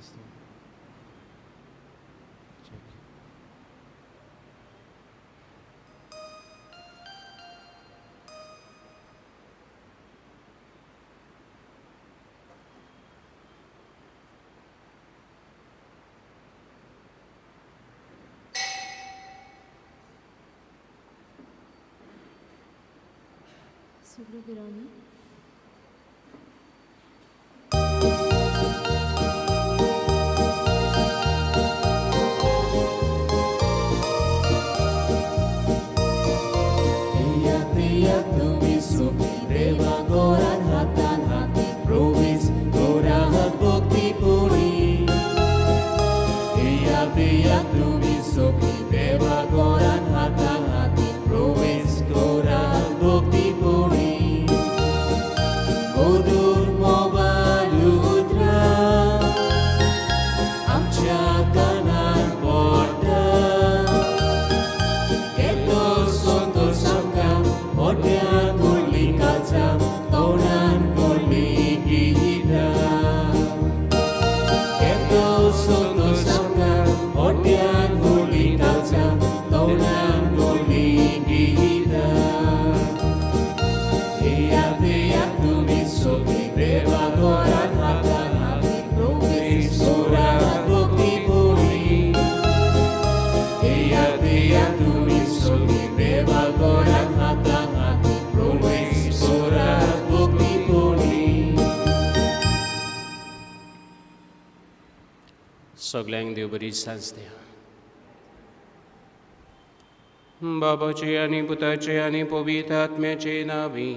Testing. Check. सगळ्यो भिरांनी. सगल्यांक देव बरी सांज द्या. बाबाचे आनी पुताचे आनी पवित्र आत्म्याचे नांवी.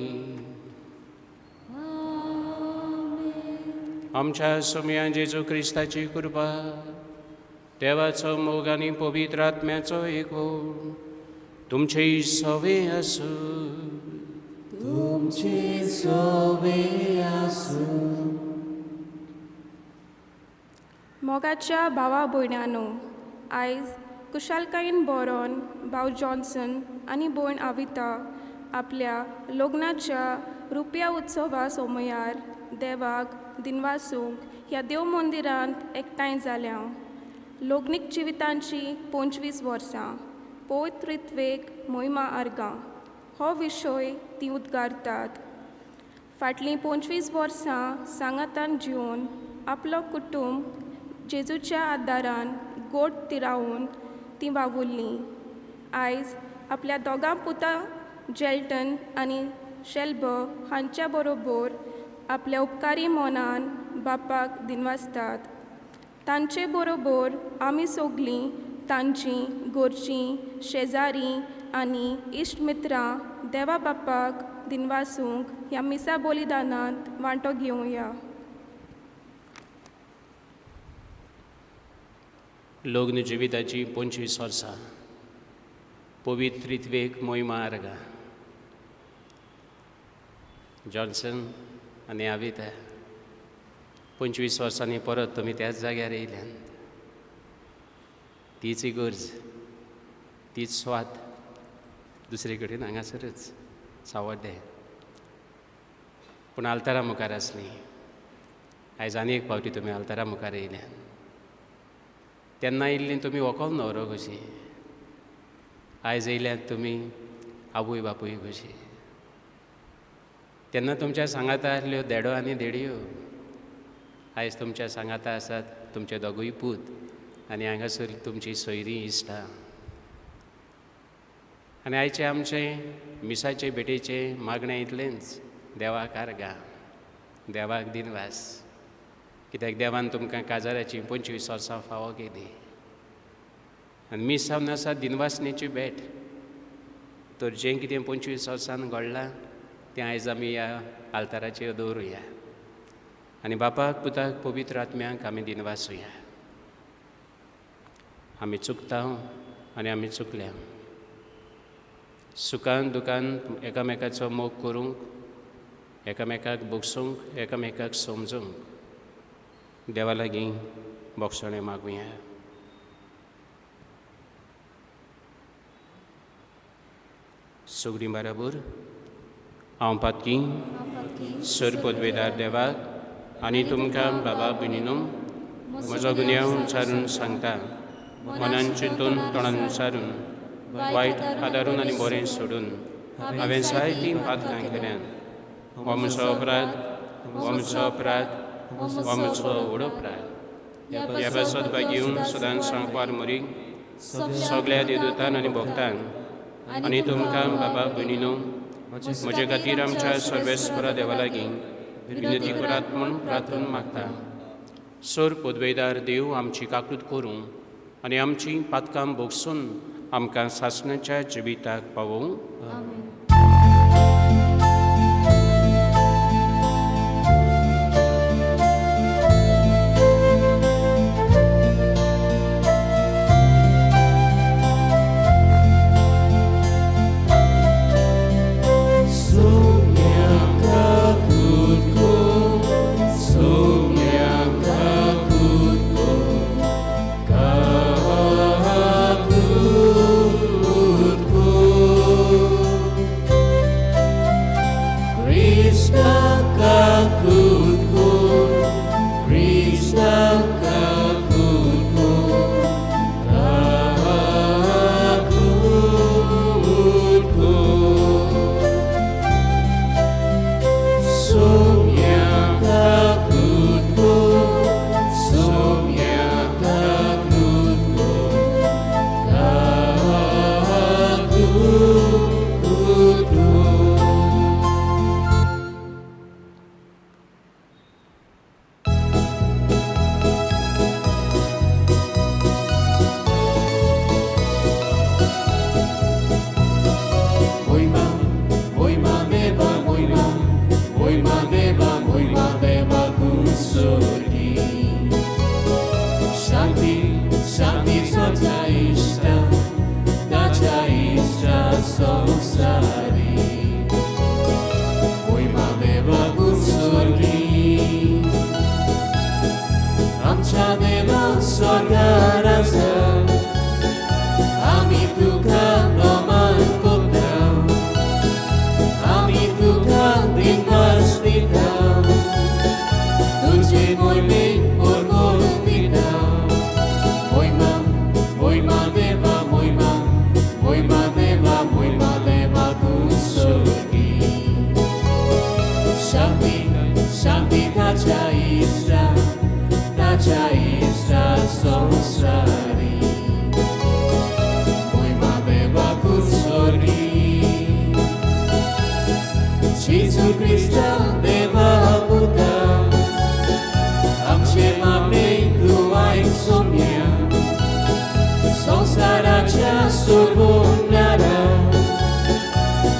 आमच्या सोम्या जेजू क्रिस्ताची कृपा, देवाचो मोग आनी पवित्र आत्म्याचो एकवट तुमचे सवे आसूं. तुमचे सवे आसूं. मोगाच्या भावा भयणानो, आयज कुशालकायेन बोरोन भाव जॉन्सन आनी भयण आविता आपल्या लग्नाच्या रुपया उत्सवा सोमयार देवाक दिनवासूंक ह्या देव मंदिरांत एकठांय जाल्या. लग्नीक जिवितांची 25 वर्सां पवित्रित्वेक मोहिमा आर्गां हो विशय ती उद्गारतात. फाटलीं 25 वर्सां सांगातान जिवन आपलो कुटुंब जेजूच्या आदारान गोड तिरावून ती वावुरलीं. आयज आपल्या दोगां पुतां जेल्टन आनी शेल्ब हांच्या बरोबर आपल्या उपकारी मनान बापाक दिनवासतात. तांचे बरोबर आमी सगलीं तांचीं घरचीं शेजारी आनी इश्ट मित्रां देवा बापाक दिनवासूंक ह्या मिसा बलिदानांत वांटो घेवया. लग्न जिविताची 25 वर्सां पवित्रित्वेक मोहिमा आर्गां. जॉन्सन आनी आविता 25 वर्सांनी परत तुमी त्याच जाग्यार येयल्यान. तीच इगर्ज, तीच स्वात, दुसरे कडेन हांगासरच सावड्डें, पूण आल्तारा मुखार आसली. आयज आनी एक फावटी तुमी आल्तारा मुखार येयल्यान. तेन्ना येयल्लीं तुमी व्हंकल न्हवरो कशी, आयज येयल्यात तुमी आवय बापूय कशी. तेन्ना तुमच्या सांगाता आसल्यो देडो आनी देडयो, आयज तुमच्या सांगाता आसात तुमचे दोगूय पूत आनी हांगासर तुमची सोयरीं इश्टां. आनी आयचे आमचें मिसाचे भेटेचें मागणें इतलेंच, देवाक आर्गां, देवाक दिनवास, कित्याक देवान तुमकां काजाराची 25 वर्सां फावो केली. आनी मीस जावन आसा दिनवासनेची भेट. तर जें कितें 25 वर्सान घडलां तें आयज आमी ह्या आल्ताराचेर दवरुया आनी बापाक पुताक पवित्र आत्म्याक आमी दिनवासुया. आमी चुकता आनी आमी चुकल्या. सुखान दुखान एकामेकाचो मोग करूंक, एकामेकाक भोगसूंक, एकामेकाक समजूंक देवा लागीं भोगसणें मागुया. सगळीं बराबर हांव पातकी सर पदवेदार देवाक आनी तुमकां बाबा भयणीनू म्हजो गुन्यांव उच्चारून सांगता, मनान चिंतून तोंडान उच्चारून, वायट आदारून आनी बरें सोडून हांवें जायतीं पातकां केल्यान. हो म्हजो अपराध, हो म्हजो अपराध, हो म्हजो व्हड अपराध. ह्या पासत भागीवन सदांच सांकवार मरी सगळ्या देदूतान आनी भक्तान आनी तुमकां बाबा भयणीनो म्हजे खातीर आमच्या सर्वेस्परा देवा लागीं विनंती करात म्हूण प्रार्थना मागता. सर पदवेदार देव आमची काकूत करूं आनी आमची पातकां भोगसून आमकां सासणाच्या जिविताक पावोवं. Krista kakutko, Krista kakutko, kakutko. Sumya kakutko, sumya kakutko, kakutko. Moima, moima deva, moima, moima deva, moima deva kunsurgi. Shanti, shanti sacha ishta, dacha ishta samsari. Moima deva kunsurgi. Amcha deva swargarasa. आमी तुका नमन करता, आमी तुका दिनवास दिता, तुजे मोहिमे परगट दिता. मोहिमा, मोहिमा देवा, मोहिमा, मोहिमा देवा, मोहिमा देवा तूं स्वर्गी. शांती, शांती ताच्या इश्टा, ताच्या इश्टा संवसारी. Moima deva kursori Jesu Krista deva puta Amche mame duai somia Samsaracha surbunara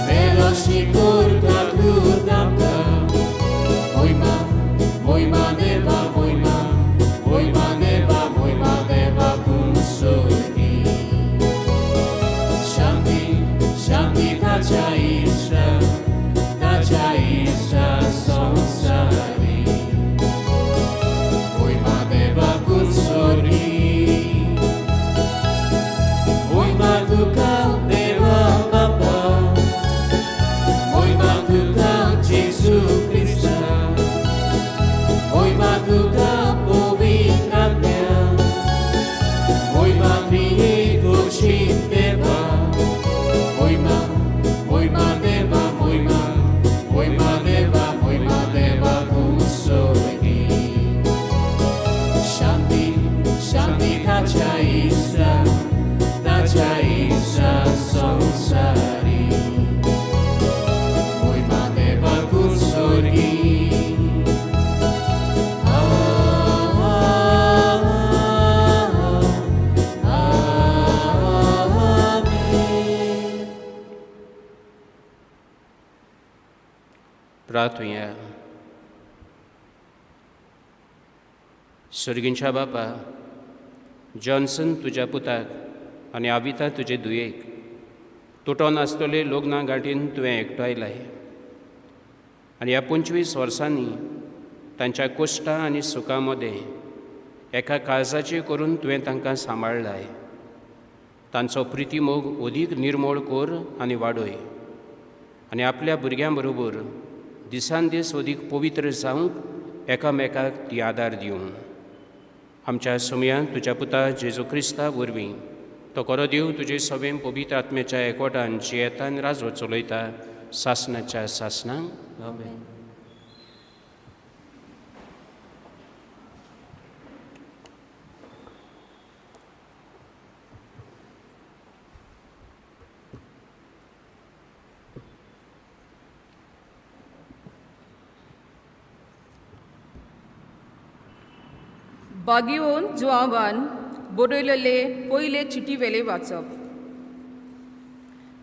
Fellowship kakudamka Moima, moima deva, moima, moima deva, moima deva kursori Shanti, Shanti Tacha Ishta, Tacha Ishta Samsari. Oima Deva Kutsori, Oima Tuka Deva Baba, Oima Tuka Jesu Krista, Oima Tuka Povitratnya, Moima Trieko Deva, Moima, Moima Deva, Moima, Moima Deva, Moima Deva Kusogi. Shanti, Shanti Tacha Isra, Tacha Isra Samsari. Moima Deva Kusogi. Amen. प्रार्थुया. सर्गींच्या बापा, Johnson तुज्या पुताक आनी आविता तुजे दुयेक तुटोन आसतले लग्ना गांठीन तुवें एकठांयलाय आनी ह्या 25 वर्सांनी तांच्या कश्टां आनी सुखां मदें एका काळजाची करून तुवें तांकां सांबाळ्ळाय. तांचो प्रितीमोग अदीक निर्मोळ कर आनी वाडय आनी आपल्या भुरग्यां बरोबर दिसान दीस अदीक पवित्र जावंक एकामेकाक ती आदार दिवं. आमच्या सोमयान तुज्या पुता जेजू क्रिस्ता वरवीं तो करो देव तुजे सवें पवित्र आत्म्याच्या एकवटान जियेतान राजवट चलयता सासनाच्या सासनांक. आमेन. बागियोन जुआवान बरयलेले पयले चिटी वेले वाचप.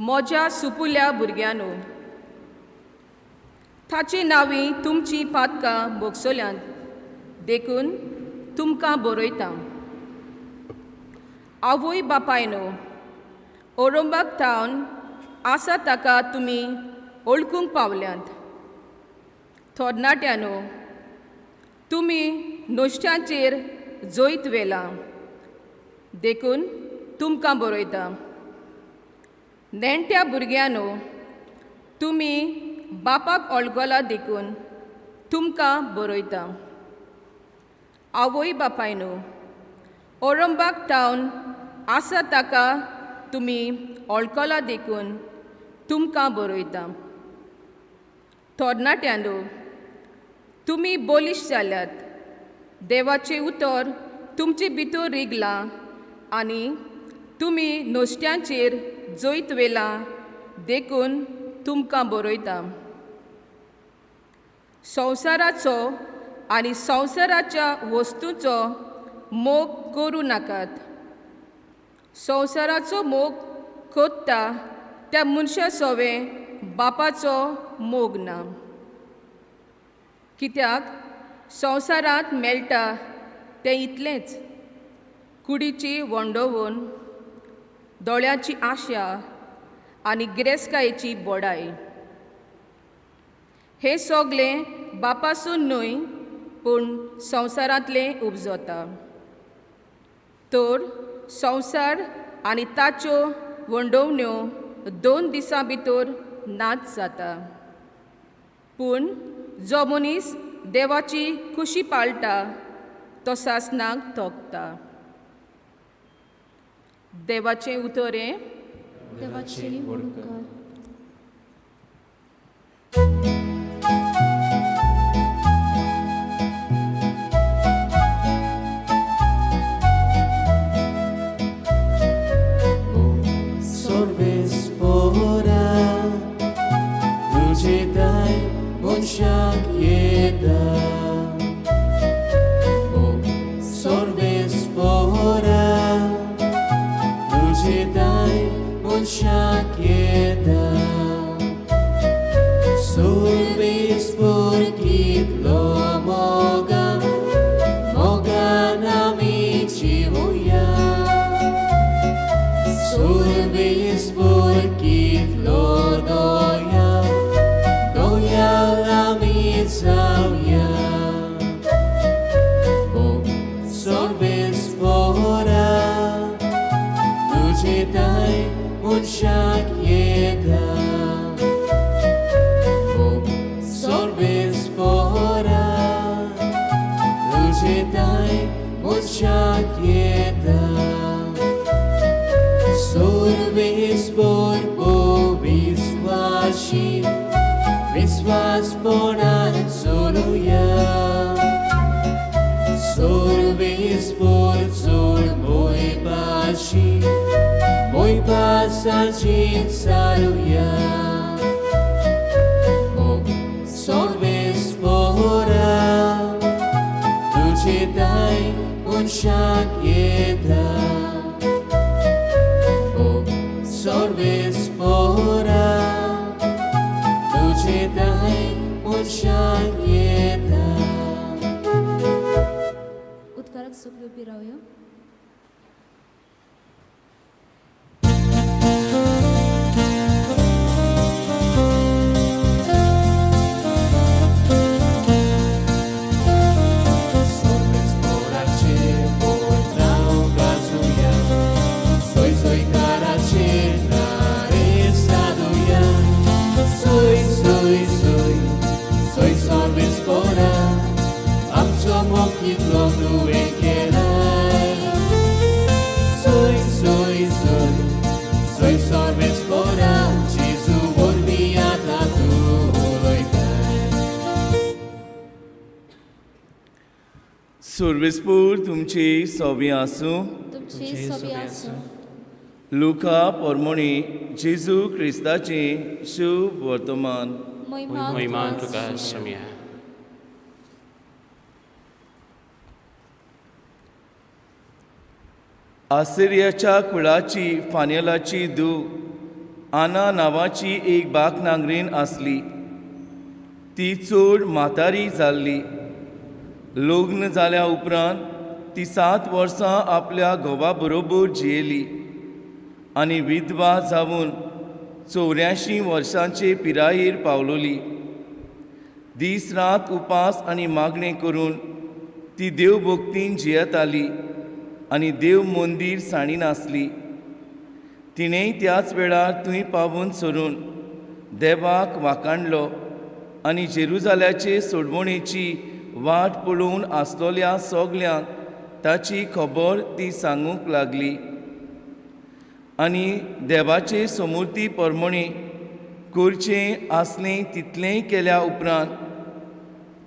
म्हज्या सुपुल्या भुरग्यांनो, ताची नांवी तुमची पातकां भोगसल्यांत देखून तुमकां बरयता. आवय बापायनो, ओरंबाक थावन आसा ताका तुमी वळखूंक पावल्यांत. थोरनाट्यानो, तुमी नुस्त्यांचेर जैत व्हेलां देखून तुमकां बरयता. नेण्ट्या भुरग्यांनो, तुमी बापाक वळखला देखून तुमकां बरयता. आवय बापायनो, ओरंबाक थावन आसा ताका तुमी वळखला देखून तुमकां बरयता. तरणाट्यांनो, तुमी बलिश्ट जाल्यात, देवाचें उतर तुमचे भितर रिगलां आनी तुमी नुस्त्यांचेर जैत व्हेलां देखून तुमकां बरयता. संवसाराचो आनी संवसाराच्या वस्तूचो मोग करूं नाकात. संवसाराचो मोग कोत्ता त्या मनशा सवें बापाचो मोग ना. कित्याक संवसारांत मेळटा तें इतलेंच, कुडीची वंडोवन, दोळ्याची आशा आनी गिरेस्तकायेची बोडाय. हें सगलें बापासून न्हय पूण संवसारांतलें उपजता. तर संवसार आनी ताच्यो वंडोवण्यो 2 दिसां भितर नाच जाता. पूण जो मनीस देवाची खुशी पाळटा तो सासणाक तोखता. देवाचें उतर हें. देवाचे उपकार. उदकाराक सगळ्यो पिरावया. Soy sorves pora, am somo kitlo duekela. जंय सर्वेस्पोरा जेजू वरवीं आतां तूं उलयताय. सुर्वेसपूर तुमची सोबी आसूं. तुमची सोबी आसूं. लुका पोरमोणी जेजू क्रिस्ताचें शुभ वर्तमान. महिमा महिमा तुका सोम्या. आसिरियाच्या कुळाची फानेलाची धूव आना नांवाची एक बाग नांगरीन आसली. ती चड म्हातारी जाल्ली. लग्न जाल्या उपरांत ती 7 वर्सां आपल्या घोवा बरोबर जियेली आनी विधवा जावन 84 वर्सांचे पिरायेर पावलोली. दीस रात उपास आनी मागणें करून ती देवभक्तीन जियेताली आनी देव मंदीर साणीनासली. तिणेंय त्याच वेळार थंय पावून सरून देवाक वाखाणलो आनी जेरुजाल्याचे सोडवणेची वाट पळोवन आसलोल्या सगल्यांक ताची खबर ती सांगूंक लागली. आनी देवाचे समूर्ती परमणी करचें आसलें तितलेंय केल्या उपरांत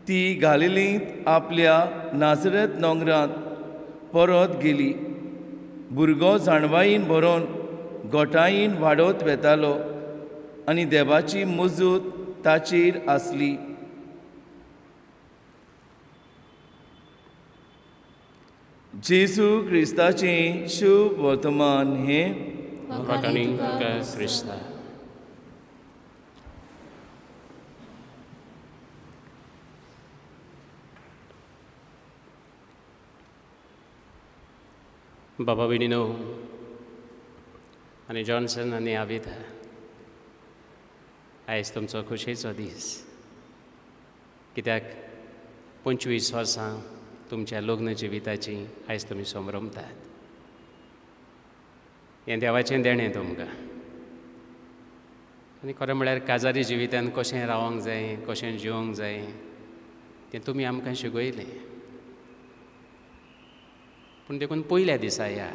ती गालिलींत आपल्या नाजरत नोंगरांत परत गेली. भुरगो जाणवायेन भरोन गोठायेन वाडत वेतालो आनी देवाची मजूत ताचेर आसली. जेजू क्रिस्ताचें शुभ वर्तमान हें. वाखाणी तुका क्रिस्ता. बाबा भयणीनो आनी जॉन्सन आनी आविता, आयज तुमचो खोशयेचो दीस, कित्याक 25 वर्सां तुमच्या लग्न जिविताची आयज तुमी संभ्रमतात. हें देवाचें देणें तुमकां. आनी खरें म्हळ्यार काजारी जिवितान कशें रावंक जाय, कशें जिवंक जाय तें तुमी आमकां शिकयलें. पूण देखून पयल्या दिसा ह्या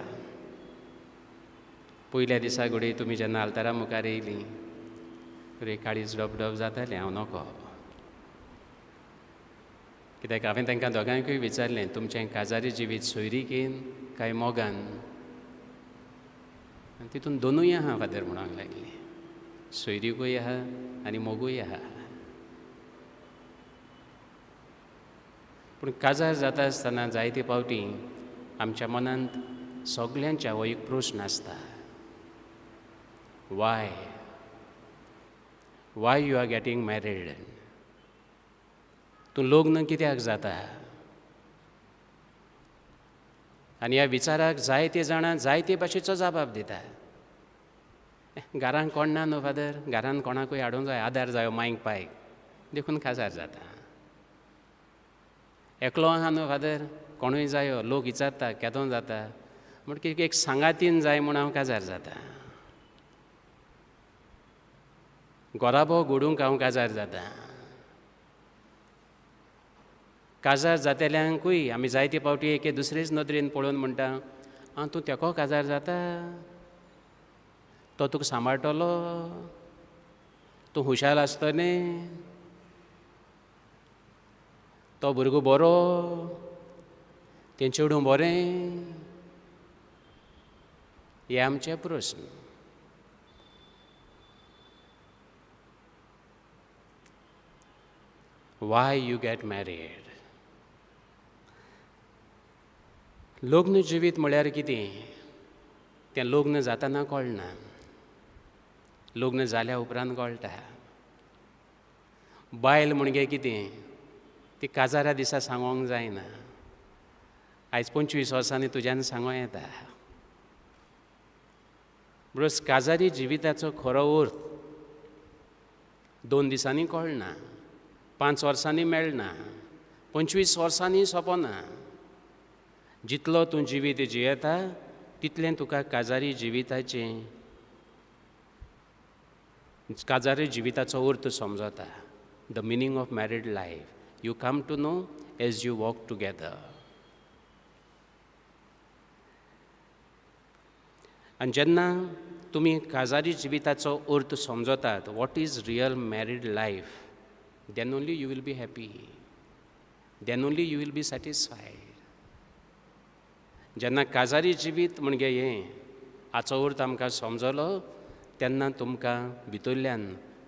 पयल्या दिसा घडये तुमी जेन्ना आल्तारा मुखार येयलीं तरी काळीज डबडब जातालें, हांव नको. कित्याक हांवें तांकां दोगांयकूय विचारलें, तुमचें काजारी जिवीत सोयरीकेन काय मोगान? आनी तितून दोनूय आहा फादर म्हणूंक लागली, सोयरीकूय आहा आनी मोगूय आहा. पूण काजार जाता आसतना जायते फावटी आमच्या मनांत सगल्यांच्या हो एक प्रस्न आसता, why why you are getting married? तूं लग्न कित्याक जाता? आनी ह्या विचाराक जायते जाणां जायते भाशेचो जबाब दिता. घरांत कोण ना न्हू फादर, घरांत कोणाकूय हाडूंक जाय, आदार जायो मायक पायक, देखून काजार जाता. एकलो आहा न्हू फादर, कोणूय जायो, लोक विचारता केदो जाता, म्हणटकीर एक सांगातीन जाय म्हूण हांव काजार जाता. गोराबो घडूंक हांव काजार जाता. काजार जातेल्यांकूय आमी जायते फावटी एके दुसरेच नदरेन पळोवन म्हणटा, आं तूं तेको काजार जाता, तो तुका सांबाळटलो, तूं हुशार आसतलें, तो भुरगो बरो, तें चेडूं बरें. हे आमचे प्रस्न. Why you get married? लग्न जिवीत म्हळ्यार कितें तें लग्न जातना कळना, लग्न जाल्या उपरांत कळटा. बायल म्हणजे कितें ती काजारा दिसा सांगोंक जायना. आयज 25 वर्सांनी तुज्यान सांगों येता. बरोबर काजारी जिविताचो खरो अर्थ 2 दिसांनी कळना, 5 वर्सांनी मेळना, 25 वर्सांनी सोंपना. जितलो तूं जिवीत जियेता तितलें तुका काजारी जिविताचें, काजारी जिविताचो अर्थ समजता. The meaning of married life you come to know as you walk together. आनी जेन्ना तुमी काजारी जिविताचो अर्थ समजतात, what is real married life, then only you will be happy, then only you will be satisfied. जेन्ना काजारी जिवीत म्हणजे हें हाचो अर्थ आमकां समजलो तेन्ना तुमकां भितरल्यान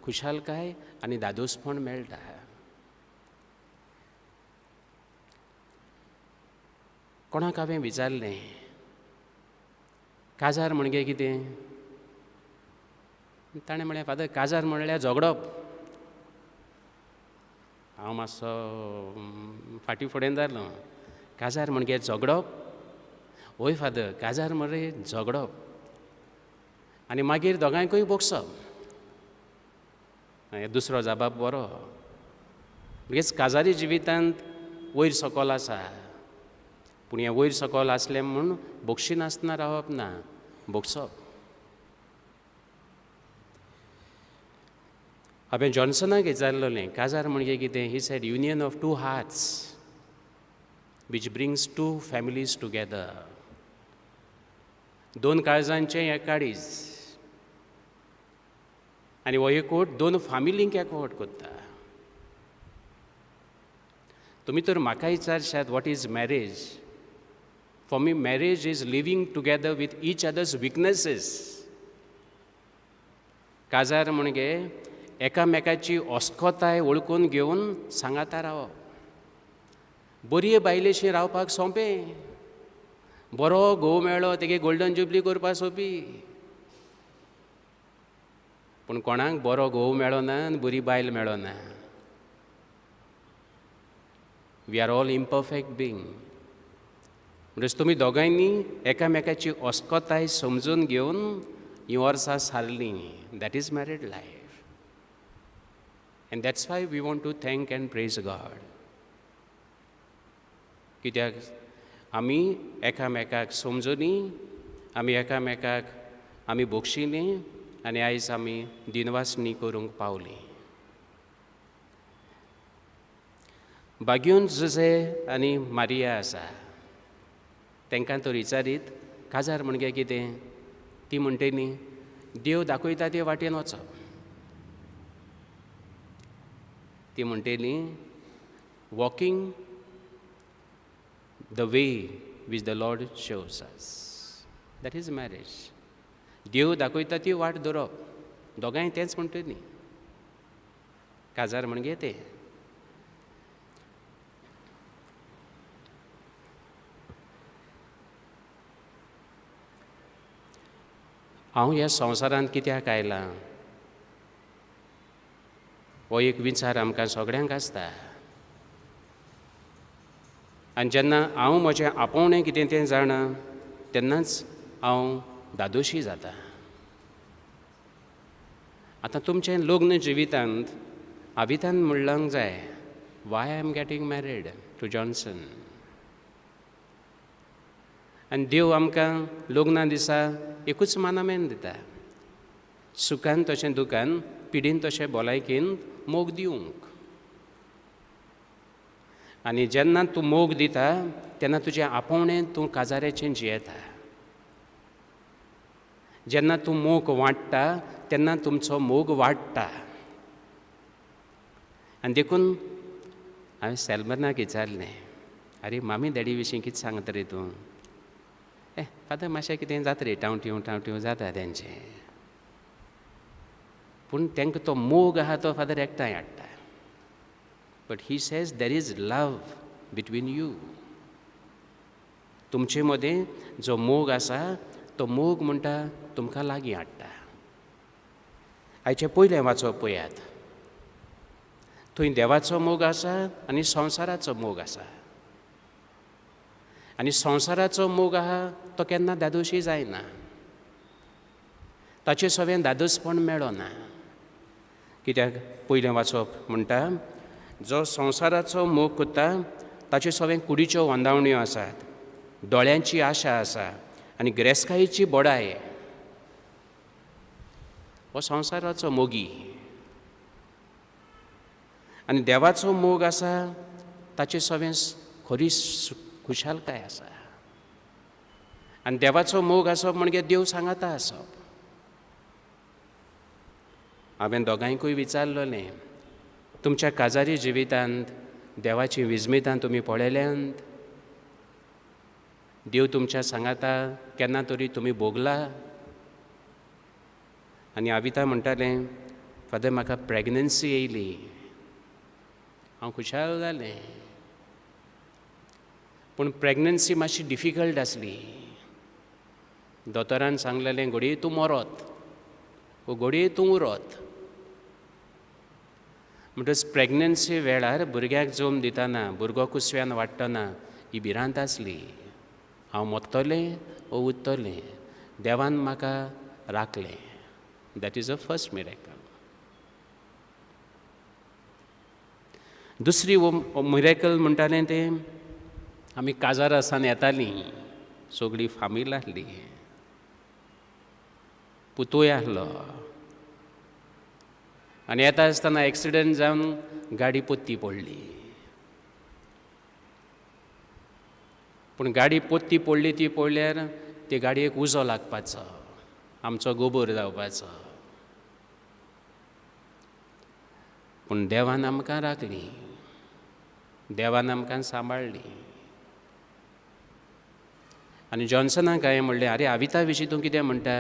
खुशालकाय आनी धादोसपण मेळटा. कोणाक हांवें विचारलें काजार म्हणजे कितें, ताणें म्हळें फादर काजार म्हणल्यार झगडप. हांव मातसो फाटीं फुडें जालो. काजार म्हणजे झगडप? हय फादर, काजार मरे झगडप आनी मागीर दोगांयकूय भोगसप. दुसरो जबाब बरो. म्हणजेच काजारी जिवितांत वयर सकयल आसा, पूण हें वयर सकयल आसलें म्हूण भोगशिनासतना रावप ना, भोगसप. हांवें जॉन्सनाक विचारलेलें काजार म्हणजे कितें, he said union of two hearts which brings two families together. दोन काळजांचें एक काळीज आनी हो एकवट दोन फामिलींक एकवट करता. तुमी तर म्हाका विचारशात what is marriage, for me marriage is living together with each other's weaknesses. काजार म्हणजे एकामेकाची अस्कोताय वळखून घेवन सांगाता रावप. बरी बायलेशी रावपाक सोंपें, बरो घोव मेळ्ळो तेगे गोल्डन जुबली करपाक सोंपी, पूण कोणाक बरो घोव मेळना आनी बरी बायल मेळना. We are all imperfect being. म्हणटच तुमी दोगांयनी एकामेकाची अस्कोताय समजून घेवन हीं वर्सां सारलीं. That is married life and that's why we want to thank and praise God. कित्याक आमी एकामेकाक समजुनी, आमी एकामेकाक आमी भोगशिली आनी आयज आमी दिनवासणी करूंक पावलीं. बाग्यून जुजे आनी मारिया आसा, तांकां तर विचारीत काजार म्हणजे कितें, ती म्हणटली देव दाखयता ते वाटेन वचप. ती म्हणटली walking the way which the Lord shows us, that is marriage. देव दाखयता ती वाट धरप, दोगांय तेंच म्हणटली काजार म्हणजे तें. हांव ह्या संवसारांत कित्याक आयलां हो एक विचार आमकां सगळ्यांक आसता. आनी जेन्ना हांव म्हजें आपोवणें कितें तें जाणा तेन्नाच हांव धादोशी जाता. आतां तुमचें लग्न जिवितांत आवितान म्हणलांक जाय why I am getting married to Johnson. आनी देव आमकां लग्ना दिसा एकूच मानामेन दिता, सुखान तशें दुखान, पिडीन तशें भलायकेन मोग दिवंक. आनी जेन्ना तूं मोग दिता तेन्ना तुजें आपोवणें तूं काजाऱ्याचें जियेता. जेन्ना तूं मोग वांट्टा तेन्ना तुमचो मोग वाडटा. आनी देखून हांवें सेल्मनाक विचारलें, आरे मामी डॅडी विशीं कितें सांगता रे तूं? ए फादर मातशें कितें जाता रे, टांव टिंव टांव टिंव जाता तेंचें, पूण तांकां तो मोग आहा तो फादर एकठांय हाडटा. But he says there is love between you. तुमचे मदें जो मोग आसा तो मोग म्हणटा तुमकां लागीं हाडटा. आयचें पयलें वाचप पळयात, थंय देवाचो मोग आसा आनी संवसाराचो मोग आसा. आनी संवसाराचो मोग आहा तो केन्ना धादोशी जायना, ताचे सवें धादोसपण मेळना. कित्याक पयलें वाचप म्हणटा जो संवसाराचो मोग करता ताचे सवें कुडीच्यो वंदावण्यो आसात, दोळ्यांची आशा आसा आनी गिरेस्तकायेची बडाय. हो संवसाराचो मोगी. आनी देवाचो मोग आसा ताचे सवें खरी खुशालकाय आसा. आनी देवाचो मोग आसप म्हणजे देव सांगाता आसप. हांवें दोगांयकूय विचारलेलें, तुमच्या काजारी जिवितांत देवाची विजमितां तुमी पळयल्यांत? देव तुमच्या सांगाता केन्ना तरी तुमी भोगला? आनी आविता म्हणटालें, फादर म्हाका प्रेगनन्सी येयली, हांव खुशाल जालें, पूण प्रेगनन्सी मातशी डिफिकल्ट आसली. दोतोरान सांगलेलें घडये तूं मरोत वो घडये तूं उरोत. म्हणटच प्रेगनन्सी वेळार भुरग्याक जल्म दितना, भुरगो कुसव्यान वाडटना ही भिरांत आसली, हांव मरतलें वो उरतलें. देवान म्हाका राखलें. That is a first miracle. दुसरी मिरेकल म्हणटालें तें, आमी काजार आसतना येतालीं, सगळी फामील आसली, पुतूय आसलो, आनी येता आसतना एक्सिडंट जावन गाडी पोत्ती पडली. पूण गाडी पोत्ती पडली ती पळल्यार ते गाडयेक उजो लागपाचो, आमचो गोबोर जावपाचो. पूण देवान आमकां राखली, देवान आमकां सांबाळ्ळी. आनी जॉन्सनाक हांवें म्हणलें, आरे आविता विशीं तूं कितें म्हणटा?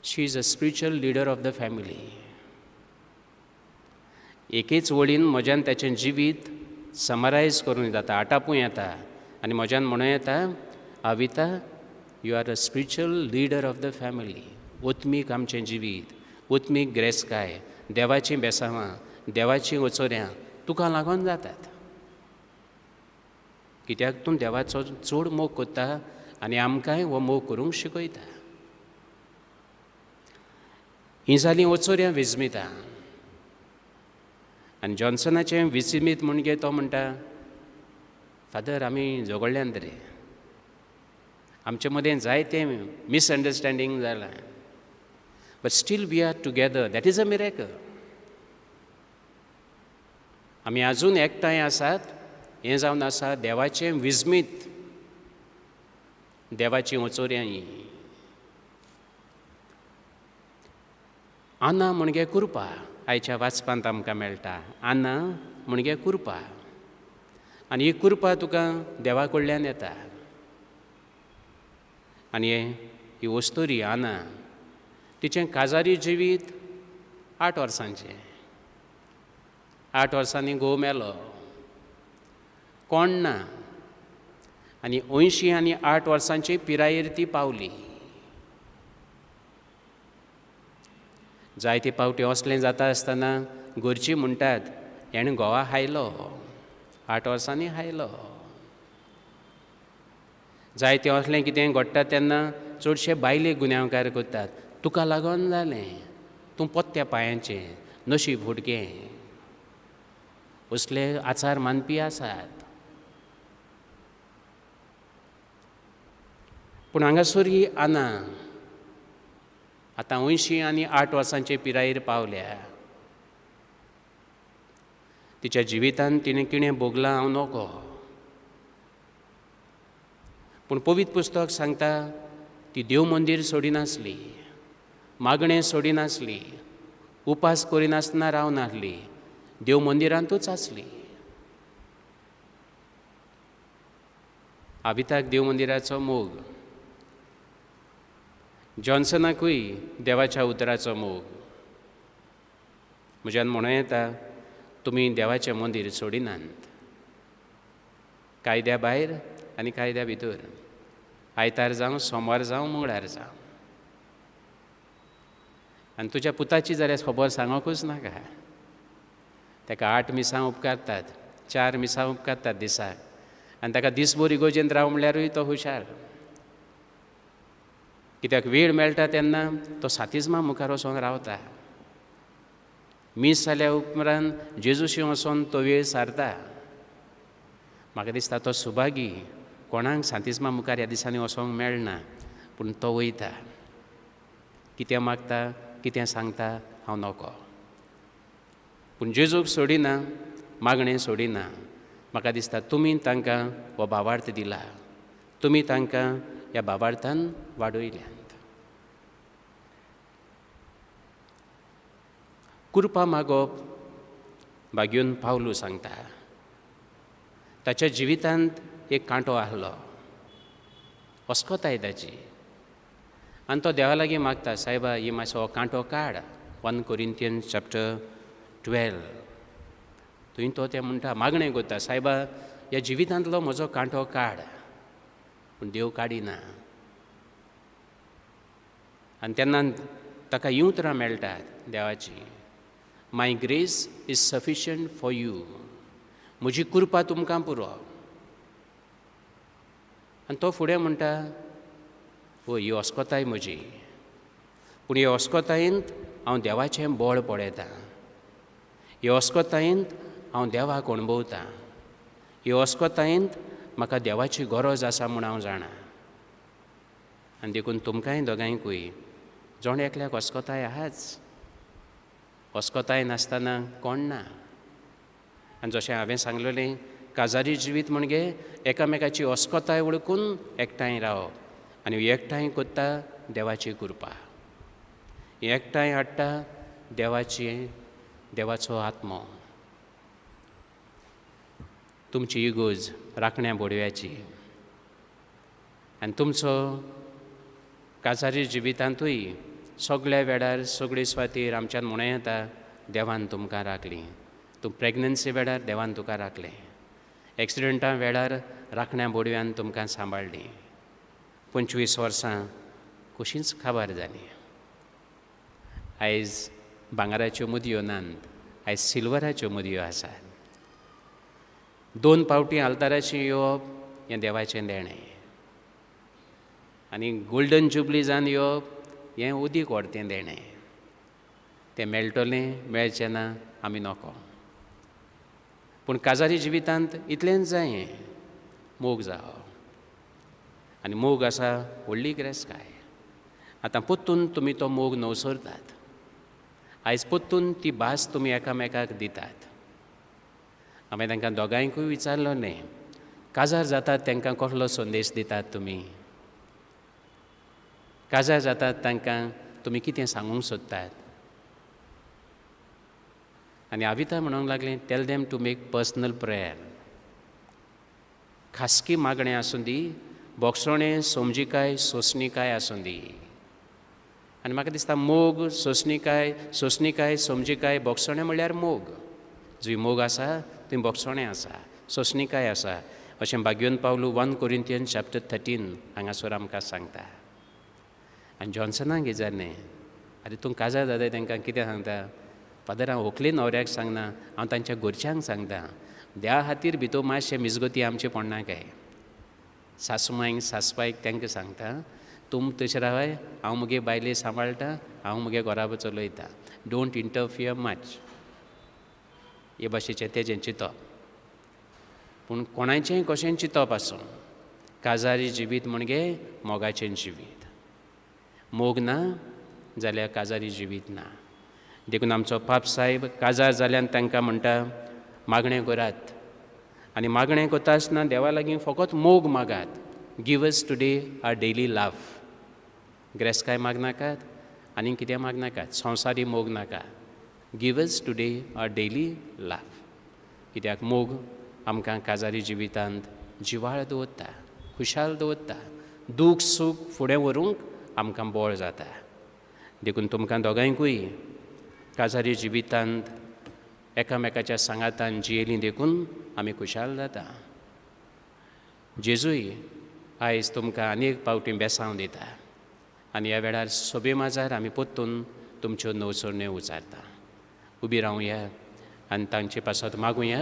She is a spiritual leader of the family. एकेच वळीन म्हज्यान ताचें जिवीत समरायज करूं जाता, आटापूं येता, आनी म्हज्यान म्हणूं येता, Avita, you are a spiritual leader of the family. ओत्मीक आमचें जिवीत, ओत्मीक ग्रेसकाय, देवाचीं बेसांवां, देवाचीं ओचोऱ्यां तुका लागून जातात, कित्याक तूं देवाचो चड मोग करता आनी आमकांय हो मोग करूंक शिकयता. हीं जालीं ओचोऱ्यां विजमितां. आनी जॉन्सनाचें विजमीत म्हणजे तो म्हणटा, फादर आमी झगडल्यान रे, आमचे मदें जायतें मिसअंडरस्टँडींग जालां, but still we are together, that is a miracle. आमी आजून एकठांय आसात, हें जावन आसा देवाचें विजमीत, देवाचीं ओचोऱ्यां. आना म्हणजे कृपा, आयच्या वाचपांत आमकां मेळटा. आना म्हणजे कृपा, आनी ही कृपा तुका देवा कडल्यान येता. आनी ही वस्तुरी आना, तिचें काजारी जिवीत 8 वर्सांचें. 8 वर्सांनी घोव मेलो, कोण ना, आनी 80 आनी 8 वर्सांचे पिरायेर ती पावली. जायते पावटी असलें जाता आसतना घरचीं म्हणटात, हेणें घोवा हायलो, 8 वर्सांनी हायलो. जायतें असलें कितें घडटा तेन्ना चडशे बायले गुन्यांवकार करतात, तुका लागून जालें, तूं पोत्त्या पांयांचें, नशीब फुटकें, असले आचार मानपी आसात. पूण हांगासर ही आना आतां 80 आनी 8 वर्सांचे पिरायेर पावल्या. तिच्या जिवितांत तिणें कितें भोगलां हांव नको, पूण पवित्र पुस्तक सांगता ती देव मंदीर सोडिनासली, मागणें सोडिनासली, उपास करिनासतना रावनासली, देव मंदिरांतूच आसली. आविताक देव मंदिराचो मोग, जॉन्सनाकूय देवाच्या उतराचो मोग. म्हज्यान म्हणूं येता, तुमी देवाचें मंदीर सोडिनात, कायद्या भायर आनी कायद्या भितर, आयतार जावं, सोमार जावं, मंगळार जावं. आनी तुज्या पुताची जाल्यार खबर सांगूंकच नाका, ताका 8 मिसां उपकारतात, 4 मिसां उपकारतात दिसाक, आनी ताका दिसभर इगोजेंत राव म्हणल्यारूय तो हुशार, कित्याक वेळ मेळटा तेन्ना तो सातिज्मा मुखार वचोन रावता. मीस जाल्या उपरांत जेजूशी वचोन तो वेळ सारता. म्हाका दिसता तो सुभागी, कोणाक सांतिज्मा मुखार ह्या दिसांनी वचोंक मेळना, पूण तो वयता. कितें मागता, कितें सांगता हांव नको, पूण जेजूक सोडिना, मागणें सोडिना. म्हाका दिसता तुमी तांकां हो भावार्थ दिला, तुमी तांकां ह्या भावार्थान वाडयल्यांत. कृपा मागप भाग्यून पावलू सांगता. ताच्या जिवितांत एक कांटो आहलो, अस्कोताय ताची, आनी तो देवा लागीं मागता, सायबा ही मातसो हो कांटो काड. 1 Corinthians chapter 12 थंय तो तें म्हणटा, मागणें करता, सायबा ह्या जिवितांतलो म्हजो कांटो काड. पूण देव काडिना. आनी तेन्ना ताका हीं उतरां मेळटात देवाचीं, my grace is sufficient for you, म्हजी कृपा तुमकां पुरो. आनी तो फुडें म्हणटा, ओ ही अस्कोताय म्हजी, पूण हे अस्कोतायेंत हांव देवाचें बळ पळयतां, हे अस्कोतायेंत हांव देवाक अणभवतां, हे अस्कोतायेंत म्हाका देवाची गरज आसा म्हूण हांव जाणा. आनी देखून तुमकांय दोगांयकूय जण एकल्याक अस्कोताय आहाच, अस्कोताय नासतना कोण ना. आनी जशें हांवें सांगलेलें, काजारी जिवीत म्हणजे एकामेकाची अस्कोताय वळखून एकठांय रावप, आनी एकठांय करता देवाची कृपा, एकठांय हाडटा देवाची, देवाचो आत्मो. तुमची इगोज राखण्या बोडव्याची आनी तुमचो काजारी जिवितांतूय सगळ्या वेळार सगळे सुवातेर आमच्यान म्हणूं येता, देवान तुमकां राखली. तूं प्रेगनन्सी वेळार देवान तुका राखलें, एक्सिडंटा वेळार राखण्या बोडव्यान तुमकां सांबाळ्ळी. 25 वर्सां कशींच काबार जालीं. आयज भांगराच्यो मुदयो नात, आयज सिल्वराच्यो मुदयो आसात. 2 पावटी आल्ताराचेर येवप हें देवाचें देणें, आनी गोल्डन जुबली जावन येवप हें अदीक व्हडतें देणें. तें मेळटलें मेळचें ना आमी नको, पूण काजारी जिवितांत इतलेंच जाय, मोग जावप. आनी मोग आसा व्हडली गिरेस्तकाय. आतां परतून तुमी तो मोग नवसरतात, आयज परतून ती भास तुमी एकामेकाक दितात. हांवें तांकां दोगांयकूय विचारलो न्ही, काजार जातात तांकां कसलो संदेश दितात तुमी, काजार जातात तांकां तुमी कितें सांगूंक सोदतात? आनी आविता म्हणूंक लागलें, tell them to make personal prayer. खासगी मागणें आसूं दी, बोगसोणें, समजिकाय, सोंसणीकाय आसूं दी. आनी म्हाका दिसता मोग, सोंसणीकाय, सोंसणीकाय, समजिकाय, बोगसोणें म्हणल्यार मोग. जंय मोग आसा थंय बोगसोणें आसा, सोंसणीकाय आसा, अशें भाग्योन पावलू 1 Corinthians chapter 13 हांगासर आमकां सांगता. आनी जॉन्सनाक विचारलें, आरे तूं काजार जाता तांकां कितें सांगता? फादर हांव व्हंकले न्हवऱ्याक सांगना, हांव तांच्या घरच्यांक सांगता, देवा खातीर भितर मातशें मिजगती आमचें पडना काय. सासुमायक सासपायक तांकां सांगता, तुम तशें रावाय, हांव मुगे बायले सांबाळटा, हांव मुगे घराबो चलयता, don't interfere much. हे भाशेचें तेजें चिंतप. पूण कोणाचेंय कशेंय चिंतप आसूं, काजारी जिवीत म्हणजे मोगाचें जिवीत. मोग ना जाल्यार काजारी जिवीत ना. देखून आमचो पाप साहेब काजार जाल्यान तांकां म्हणटा, मागणें करात, आनी मागणें करता आसतना देवा लागीं फकत मोग मागात. Give us today our daily love. गिरेस्तकाय मागनाकात आनी कितें मागनाकात, संवसारी मोग नाका. Give us today our daily love. कित्याक मोग आमकां काजारी जिवितांत जिवाळ दवरता, खुशाल दवरता, दूख सूख फुडें व्हरूंक आमकां बळ जाता. देखून तुमकां दोगांयकूय काजारी जिवितांत एकामेकाच्या सांगातान जियेलीं देखून आमी खुशाल जाता. जेजूय आयज तुमकां आनी एक पावटी बेसांव दिता, आनी ह्या वेळार सोबे माजार आमी परतून तुमच्यो नवसरण्यो उचारता. उबी रावया आनी तांचे पासत मागुया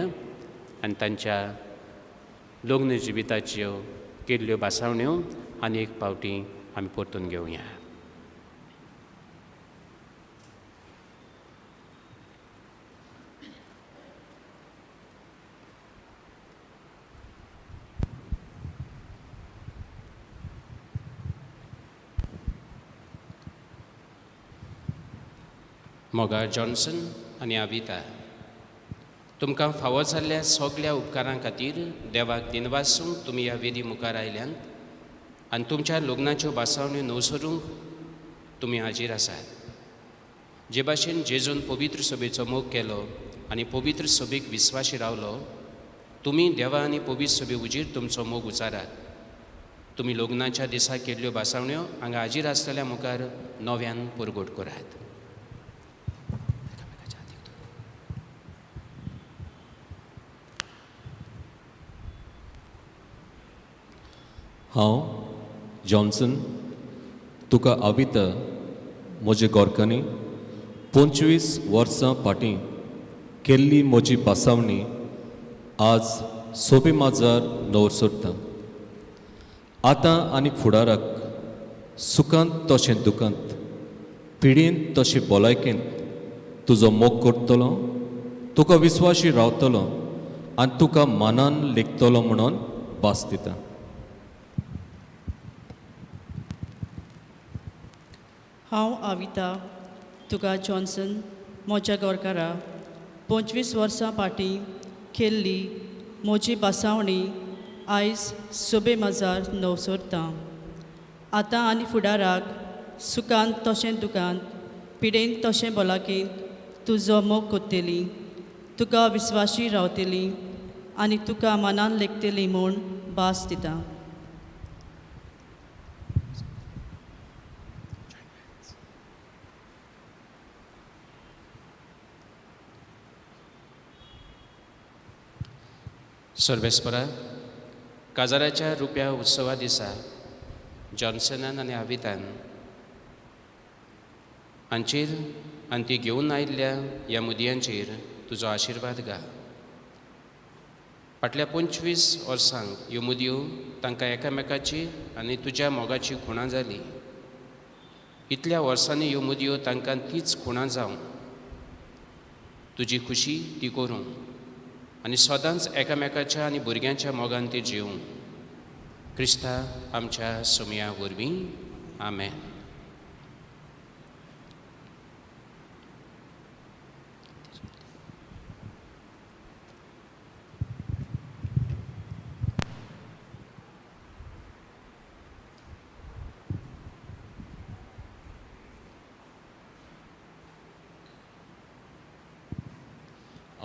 आनी तांच्या लग्न जिविताच्यो केल्ल्यो भासावण्यो आनी एक पावटी आमी परतून घेवया. मोगा जॉन्सन आनी आविता, तुमकां फावो जाल्ल्या सगल्या उपकारां खातीर देवाक दिनवासूंक तुमी ह्या वेदी मुखार आयल्यांत. आनी तुमच्या लग्नाच्यो भासावण्यो नवसरूंक तुमी हाजीर आसात. जे भाशेन जेजून पवित्र सभेचो मोग केलो आनी पवित्र सभेक विस्वाशी रावलो, तुमी देवा आनी पवित्र सभे उजीर तुमचो मोग उचारात. तुमी लग्नाच्या दिसा केल्ल्यो भासावण्यो हांगा हाजीर आसलेल्या मुखार नव्यान परगट करात. हांव जॉन्सन तुका आविता म्हजे गोरकांनी 25 वर्सां फाटीं केल्ली म्हजी पासावणी आज सोबे माजार नवर सोडटा. आतां आनी फुडाराक सुखांत तशें दुखांत, पिडेंत तशें भलायकेंत तुजो मोग करतलो, तुका विस्वाशी रावतलो आनी तुका मानान लेखतलो म्हणून भास दिता. हांव आविता तुका जॉन्सन म्हज्या गोरकारा 25 वर्सां फाटीं केल्ली म्हजी भासावणी आयज सोबे माजार नवसरता. आतां आनी फुडाराक सुखांत तशें दुखांत, पिडेंत तशें भलायकेंत तुजो मोग करतली, तुका विस्वाशी रावतली आनी तुका मनान लेखतली म्हूण भास दिता. सर्वेस्परा, काजाराच्या रुप्या उत्सवा दिसा जॉन्सनान आनी आवितान हांचेर आनी ती घेवन आयिल्ल्या ह्या मुदयांचेर तुजो आशिर्वाद घाल. फाटल्या 25 वर्सांक ह्यो मुदयो तांकां एकामेकाची आनी तुज्या मोगाची खुणां जाली. इतल्या वर्सांनी ह्यो मुदयो तांकां तीच खुणां जावं, तुजी खुशी ती करूं आनी सदांच एकामेकाच्या आनी भुरग्यांच्या मोगान ती जिवूं. क्रिस्ता आमच्या सोमया वरवीं, आमेन.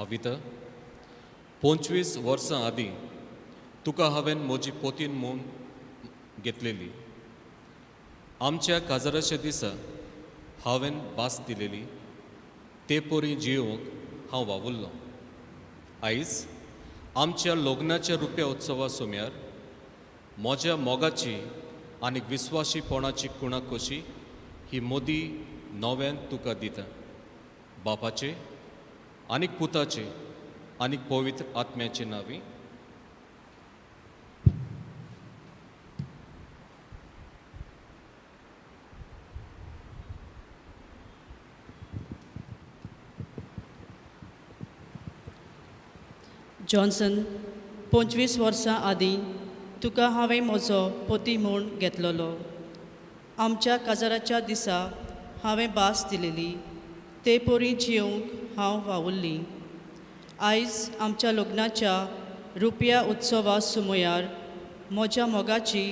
आविता, 25 वर्सां आदीं तुका हांवें म्हजी पोतीन म्हूण घेतलेली. आमच्या काजाराच्या दिसा हांवें भास दिलेली ते परी जियोंक हांव वावुरलो. आयज आमच्या लग्नाच्या रुप्या उत्सवा सोम्यार म्हज्या मोगाची आनी विस्वाशीपणाची कुणा कशी ही मोदी नव्यान तुका दिता. बापाचे आनी पुताचे आनी पवित्र आत्म्याचे नांवी. जॉन्सन, 25 वर्सां आदीं तुका हांवें म्हजो पती म्हूण घेतलेलो. आमच्या काजाराच्या दिसा हांवें भास दिलेली ते परी जियोंक हांव वावुरली. आयज आमच्या लग्नाच्या रुपया उत्सवा सुमयार म्हज्या मोगाची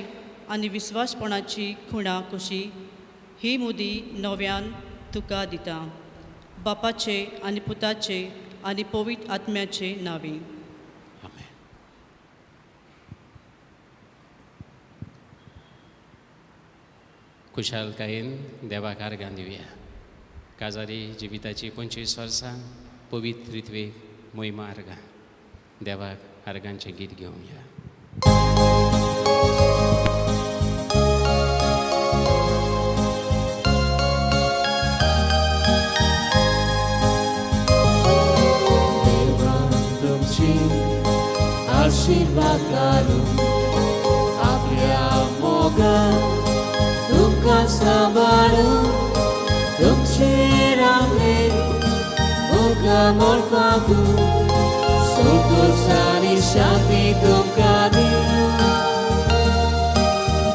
आनी विस्वासपणाची खुणा कशी ही मुदी नव्यान तुका दिता. बापाचे आनी पुताचे आनी पवित्र आत्म्याचे नांवी. आमेन. खुशालकायेन देवाक आर्गां दिवया. काजारी जिविताची 25 वर्सां पवित्र रित्वेक मोहिमा आर्गां. देवाक आर्गांचें गीत घेवया. देवान तुमची आशिर्वाद घालूं, आपल्या मोगान तुमकां सांबाळूं, तुमचेर आपले मोगा मोडपाकूं, संतोश आनी शांती तुमकां दिवं.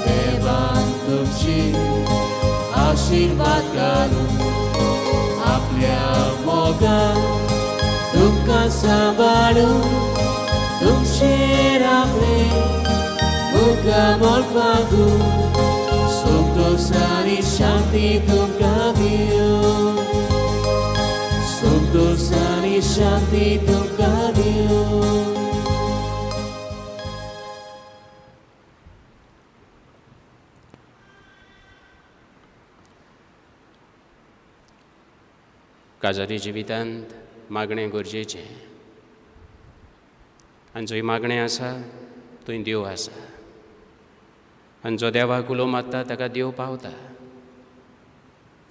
देवान तुमची आशिर्वाद घालूं, आपल्या मोगान तुमकां सांबाळूं, तुमचेर आपले मोगा तुमकां मोरपागू संतोष आनी शांती तुमकां दिवं संतोष आनी शांती तुमकां दिवं. काजारी जिवितांत मागणें गरजेचें आनी जंय मागणें आसा थंय देव आसा आनी जो देवाक उलो मारता ताका देव पावता.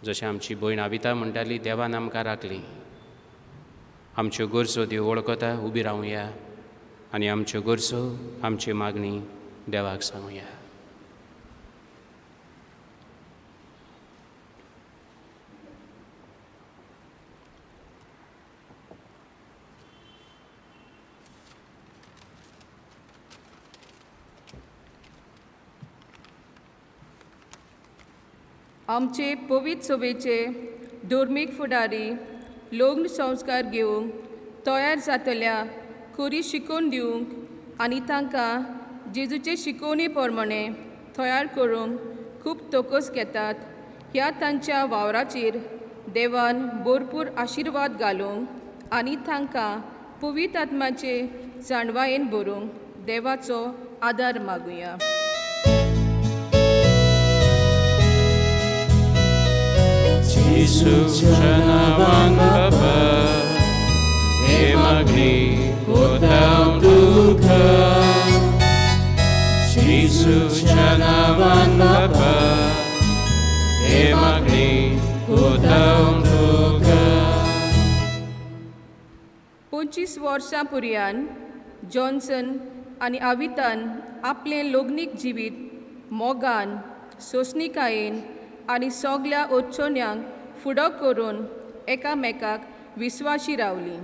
जशें आमची भयण आविता म्हणटाली, देवान आमकां राखली, आमच्यो गरजो देव वळखता. उबी रावया आनी आमच्यो गरजो आमची मागणी देवाक सांगुया. आमचे पवित्र सभेचे धर्मीक फुडारी लग्न संस्कार घेवंक तयार जातल्या खरी शिकोवन दिवंक आनी तांकां जेजूचे शिकोवणी प्रमाणे तयार करूंक खूब तोकोस घेतात. ह्या तांच्या वावराचेर देवान भरपूर आशिर्वाद घालूंक आनी तांकां पवित्र आत्माचे जाणवायेन भरूंक देवाचो आदार मागुया. जेजूच्या नांवान बाबा हे मागणी कोताव तुका. जेजूच्या नांवान बाबा हे मागणी कोताव तुका. 25 वर्सां पुर्यान जॉन्सन आनी आवितान आपलें लग्नीक जिवीत मोगान सोंसणीकायेन आनी सगल्या अडचण्यांक फुडो करून एकामेकाक विस्वाशी रावलीं.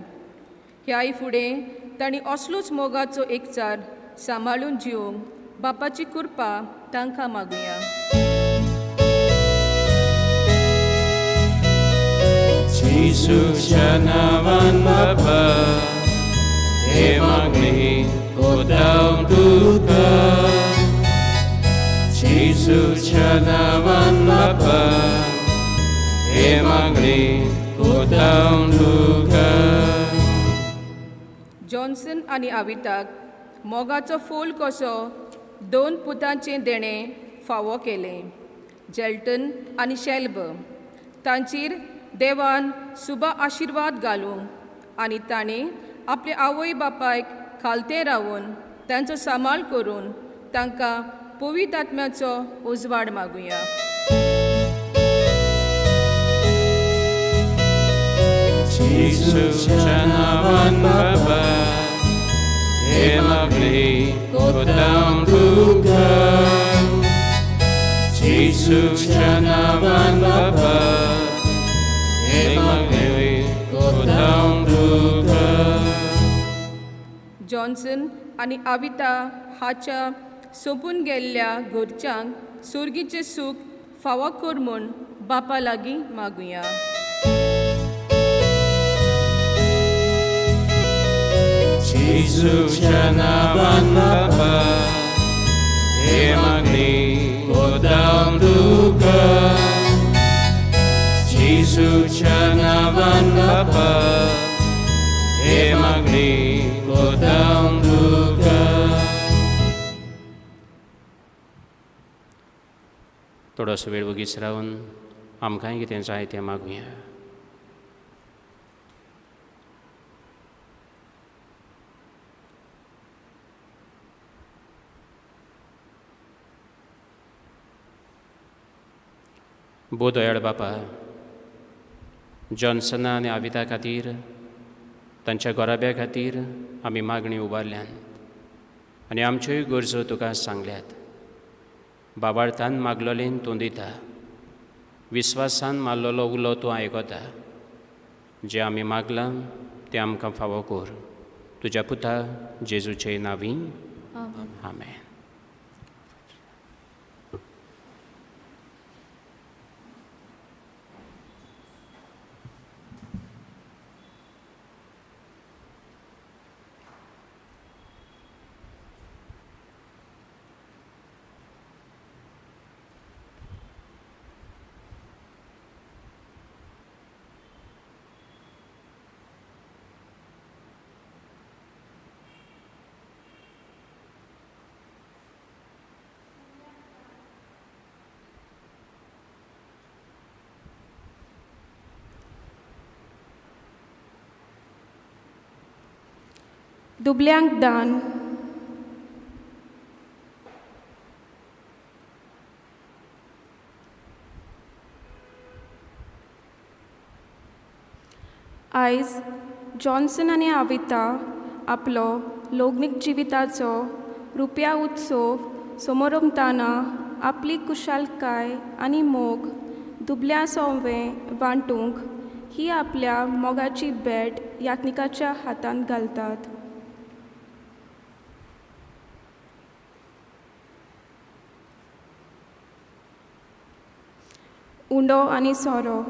ह्याय फुडें तांणी असलोच मोगाचो एकचार सांबाळून जिवंक बापाची कृपा तांकां मागुया. जेजूच्या नांवान बाबा हे मागणी कोताव तुका. जेजूच्या नांवान बाबा हे मागणी कोताव तुका. जॉन्सन आनी आविताक मोगाचो फूल कसो 2 पुतांचें देणें फावो केलें, जेल्टन आनी शेल्ब. तांचेर देवान सुबा आशिर्वाद घालूंक आनी ताणें आपले आवय बापायक खालतें रावून तांचो सांबाळ करून तांकां पवित्र आत्म्याचो उजवाड मागुया. जेजूच्या नांवान बाबा हे मागणी कोताव तुका. जेजूच्या नांवान बाबा हे मागणी कोताव तुका. जॉन्सन आनी आविता हाच्या सोंपून गेल्ल्या घरच्यांक सुर्गीचें सूख फावो कर म्हूण बापा लागीं मागुया. जेजूच्या नांवान बाबा हे मागणी कोताव तुका. जेजूच्या नांवान बाबा हे मागणी कोताव तुका. थोडोसो वेळ वगीच रावन आमकांय कितें जाय तें मागुया. भोव दयाळ बापा, जॉन्सना आनी आविता खातीर तांच्या घराब्या खातीर आमी मागणी उबारल्यात आनी आमच्योय गरजो तुका सांगल्यात. बाबार्थान मागलोलेन तूं दिता, विस्वासान मारलेलो उलो तूं आयकता. जें आमी मागलां तें आमकां फावो कर, तुज्या पुता जेजूचे नांवी, आमेन. दुबल्यांक दान. आयज जॉन्सन आनी आविता आपलो लग्नीक जिविताचो रुप्या उत्सव समोरमताना आपली कुशालकाय आनी मोग दुबल्या सोंवें वांटूंक ही आपल्या मोगाची भेट यात्निकाच्या हातांत घालतात. उंडो आनी सोरो.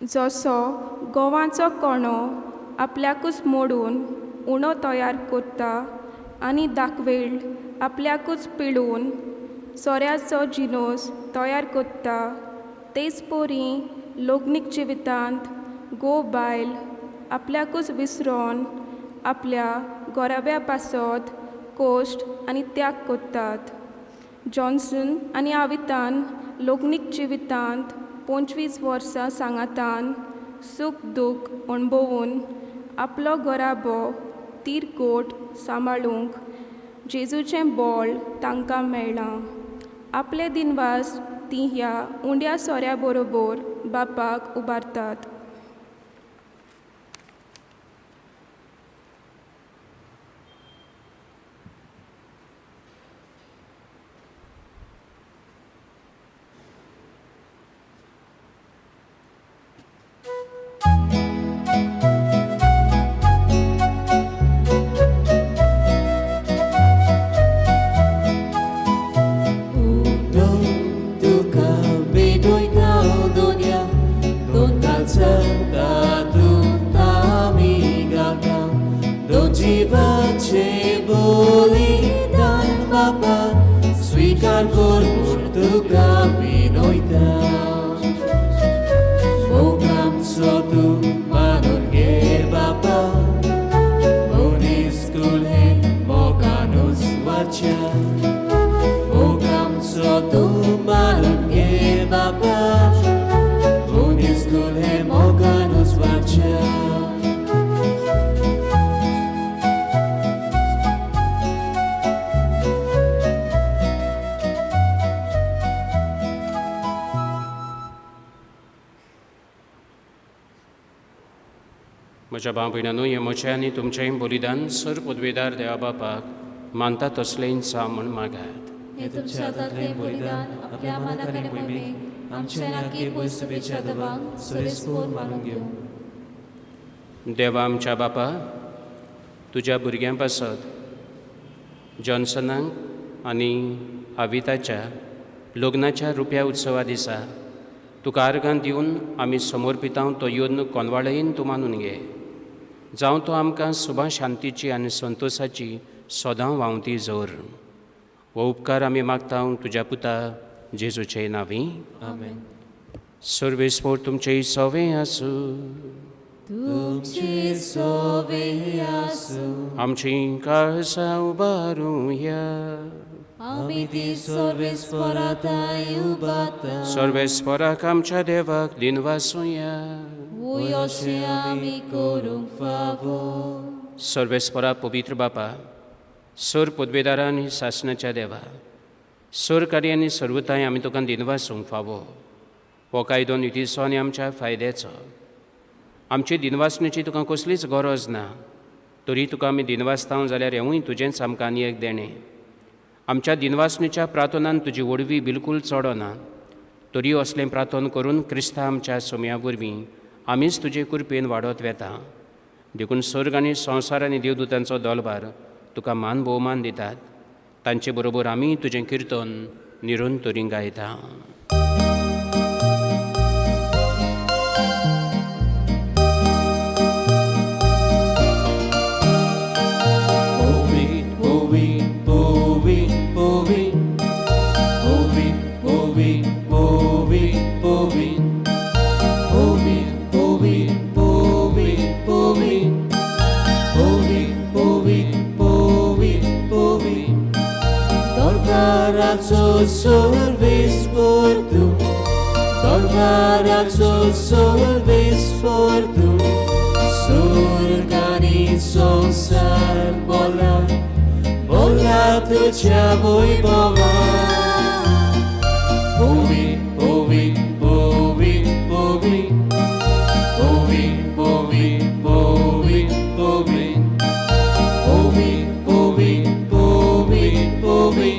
जसो गोवाचो कोणो आपल्याकूच मोडून उणो तयार करता आनी दाखवेळ आपल्याकूच पिळून सोऱ्याचो जिनोस तयार करता, तेच परी लग्नीक जिवितांत घोव बायल आपल्याकूच विसरोन आपल्या गोराब्या पासत कोश्ट आनी त्याग करतात. जॉन्सन आनी आवितान लग्नीक जिवितांत 25 वर्सां सांगातान सूख दूख अणभवून आपलो घराबो तीरकोट सांबाळूंक जेजूचें बोळ तांकां मेळ्ळां. आपले दिनवास ती ह्या उंड्या सोऱ्या बरोबर बापाक उबारतात. स्वीकार कर म्हूण तुका विनयता. मोगांचो तूं मानून घे बापा, मनीस कूळ हें मोगानूच वाच्या. मोगांचो तूं मानून घे बापा, मनीस कूळ हें मोगानूच वाच्या. म्हज्या भाव भयणांनो, हें म्हजें आनी तुमचेंय बलिदान सर पदवेदार देवा बापाक मानता तसलें जावं म्हूण मागात. हें तुमच्या हातांतलें बलिदान आपल्या मानाक आनी मोहिमेक आमच्या नाकी पयसुबेच्या दबांक सुरेसपोर मानून घेवं. देवा आमच्या बापा, तुज्या भुरग्यां पासत जॉन्सनाक आनी आविताच्या लग्नाच्या रुप्या उत्सवा दिसा तुका आर्गां दिवन आमी समर्पितांव तो यत्न कोनवाळयेन तूं मानून घे. जावं तो आमकां सुबा शांतीची आनी संतोशाची सदां व्हांवती जोर. हो उपकार आमी मागता तुज्या पुता जेजूचे नांवी. आमेन. सर्वेस्पोर तुमचें सवें आसूं. तुमचें सवें आसूं. आमचीं काळजां उबारुया. आमी ती सर्वेस्पराताय उबारता. सर्वेस्पराक आमच्या देवाक दिनवासुया. वय अशें आमी करूंक फावो. सर्वेस्परा पवित्र बापा, सर पदवेदारा आनी सासणाच्या देवा, सरकारी आनी सर्वताय आमी तुका दिनवासूंक फावो. हो कायदो नितीचो आनी आमच्या फायद्याचो. आमची दिनवासणेची तुका कसलीच गरज ना, तरी तुका आमी दिनवासता जाल्यार हेंवूय तुजेंच आमकां आनी एक देणें. आमच्या दिनवासणेच्या प्रार्थनान तुजी वडवी बिलकूल चडना, तरी असलें प्रार्थन करून क्रिस्ता आमच्या सोम्या वरवीं आमीच तुजे कृपेन वाडत वेता. देखून स्वर्ग आनी संवसार आनी देवदूतांचो दोलबार तुका मान भोवमान दितात. तांचे बरोबर आमी तुजें किर्तन निरंतरी गायता. दरबाराचो सर्वीस पोर तूं, दरबाराचो सर्वीस पोर तूं. सुर्गानी संवसार बोला बोला तुज्या Vaibhava. Povi, povi, povi, povi, povi, povi, povi, povi, povi, povi, povi, povi,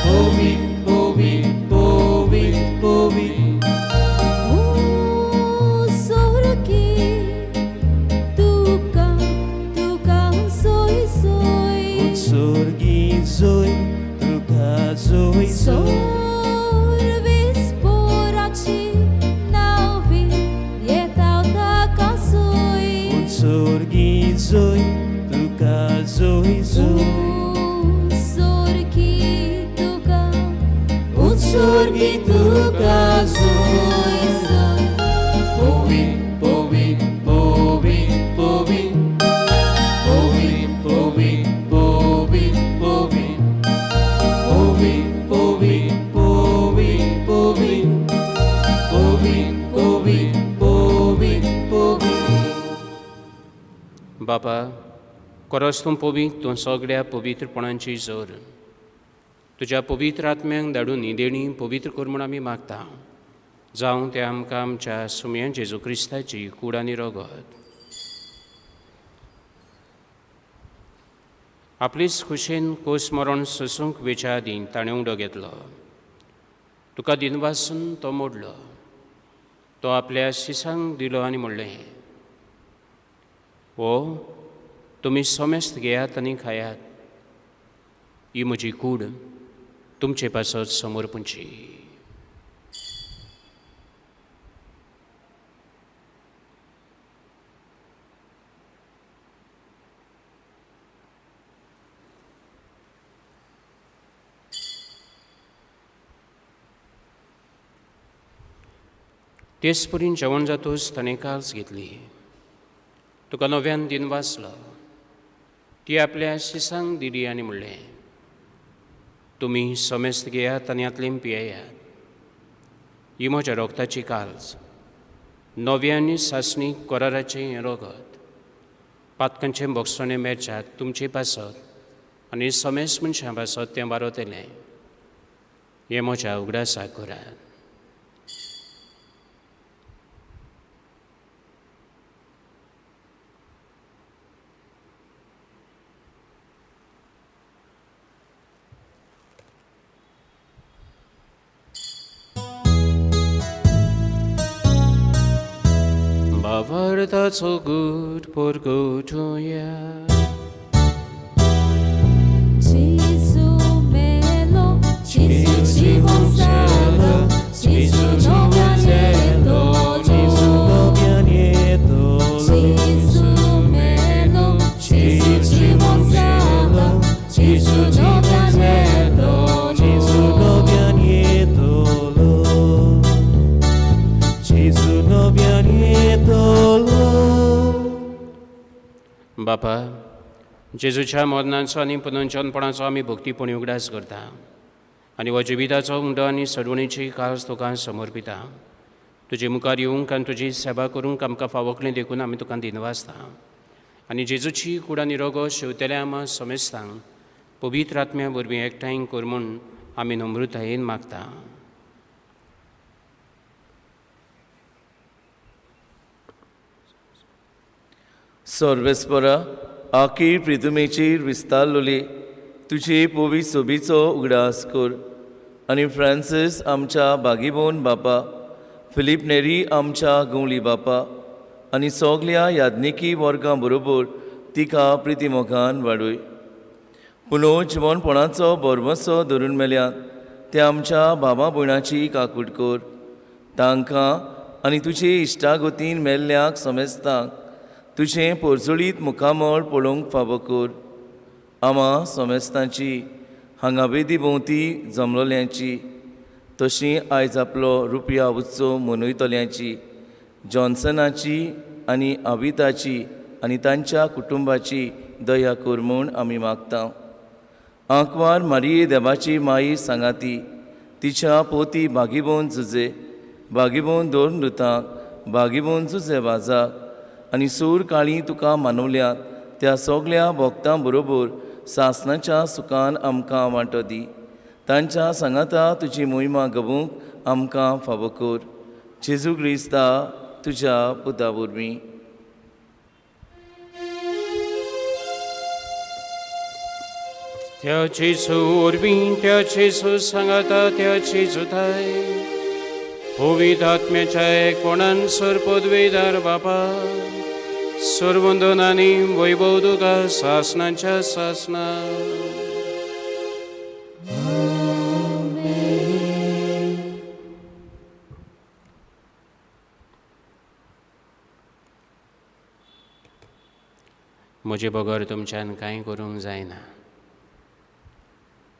povi, povi, povi, povi. ओ सोरकी तुका तुका सोय सोय, Sorgi zoy, तुका zoy zoy. सोर्वीस पोराची नावी येता ताका सोय. Sorgi zoy, तुका zoy zoy. सोरकी तुका, Sorgi तुका सोय zoy. सोय. Povi, povi, povi, povi, povi, povi, povi, povi, povi, povi, povi, povi, povi, povi, povi, povi. बापा, खरोच तूं पवित्र, तूं सगळ्या पवित्रपणांची जोर. तुज्या पवित्र आत्म्यांक धाडून ही देणी पवित्र कर म्हूण आमी मागता. जावं तें आमकां आमच्या सुमया जेजू क्रिस्ताची कूड आनी रगत. आपलीच खुशेन कोस मरण सोसूंक वेच्या आदीं ताणें उडो घेतलो. तुका दिनवासून तो मोडलो. तो आपल्या शिसांक दिलो आनी म्हणलें, हो तुमी समेस्त घेयात आनी खायात. ही म्हजी कूड तुमचे पासत समर्पूंची. तेच परीन जेवण जातूच ताणें काल्स घेतली. तुका नव्यान दिनवासलो. ती आपल्या शिसांक दिली आनी म्हणलें, तुमी समेस्त घेयात आनी हातलें पियेयात. ही म्हज्या रोगताची काल्स, नव्या आनी सासणी कराराचें हें रगत. पातकांचें भोगसणें मेळच्याक तुमचे पासत आनी समेस्त मनशां पासत तें बारवतलें. हें म्हज्या उगडासाक करात. भावार्थाचो गूट परगटुया. जेजू मेलो, जेजू जिवन जालो, जेजू नव्यान येतलो. Gesù novian येतलो. जेजू मेलो, जेजू जिवन जालो, जेजू नव्यान येतलो. Gesù novian येतलो. Gesù novian येतलो. बापा, जेजूच्या मरणाचो आनी पुनर्जनपणाचो आमी भक्तीपणी उगडास करता आनी हो जिविताचो उंडो आनी सरवणीची कास तुका समर्पिता. तुजे मुखार येवंक आनी तुजी सेवा करूंक आमकां फावकलें देखून आमी तुका दिनवासता आनी जेजूची कूड आनी रोगो शेवतेल्या आमा समेस्तांक पवित्र आत्म्या वरवीं एकठांय कर म्हूण आमी नम्रतायेन मागता. सर्वेस्परा, आखीर प्रितुमेचेर विस्तारलोले तुजे पवी सोबीचो उगडास कर आनी फ्रांसीस आमच्या बागीबोन बापा, फिलीप नेरी आमच्या गवली बापा आनी सगल्या याज्ञिकी वर्गां बरोबर तिका प्रितीमोगान वाडय. पुणून जिवनपणाचो भरवंसो धरून मेल्यात ते आमच्या बाबा भयणाची काकूट कर. तांकां आनी तुजे इश्टागतीन मेल्ल्याक समेस्तांक तुजें पोरजोळीत मुखामळ पळोवंक फावो कर. आमा समेस्तांची हांगा वेदी भोंवती जमलोल्यांची, तशी आयज आपलो रुपया उत्सव मनयतल्यांची, जॉन्सनाची आनी आविताची आनी तांच्या कुटुंबाची दया कर म्हूण आमी मागता. आंकवार मारिये देवाची माई सांगाती तिच्या पोती बागीबोन जुजे बागीबोन दोन रुतांक बागीबोन जुजे वाजाक आनी सूर काळी तुका मानवल्यात त्या सगल्या भोक्तां बरोबर सासणाच्या सुखान आमकां वांटो दी. तांच्या सांगाता तुजी मोहिमा गबूंक आमकां फावो कर. जेजू क्रिस्ता तुज्या पुता वरवीं. त्या जेजू वरवीं, त्या जेजू सांगाता, त्या जेजूताय पवित्र आत्म्याच्या एकपणान सर पदवेदार बापा सर्वंदन आनी वैभव तुका सासणाच्या सासना. म्हजे बगर तुमच्यान कांय करूंक जायना.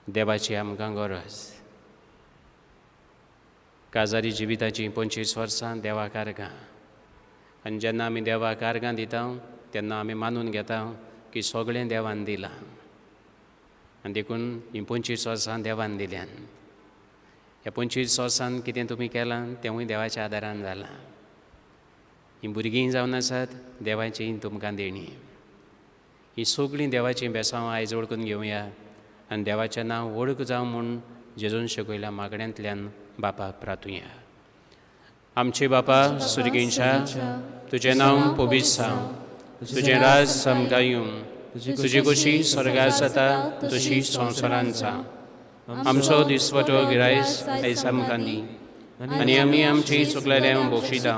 देवाची आमकां गरज. काजारी जिविताची 25 वर्सां देवाक आर्गां आनी जेन्ना आमी देवाक आर्गां दिता तेन्ना आमी मानून घेता की सगळें देवान दिलां आनी देखून हीं 25 वर्सां देवान दिल्यान. ह्या 25 वर्सान कितें तुमी केलां तेंवूय देवाच्या आदारान जालां. हीं भुरगीं जावन आसात देवाची तुमकां देणी. हीं सगळीं देवाचीं बेसांव आयज वळखून घेवया आनी देवाचें नांव वळख जावं म्हूण जेजून शिकयल्या मागण्यांतल्यान बापाक प्रातुया. आमचे बापा सुर्गींच्या, तुजें नांव पवित्र जावं, तुजें राज आमकां येवं, तुजी खुशी स्वर्गार जाता तशी संवसारांत जावं. आमचो दिसवटो गिरायस आयज आमकां दी आनी आमी आमची चुकलेल्यांक बक्षिता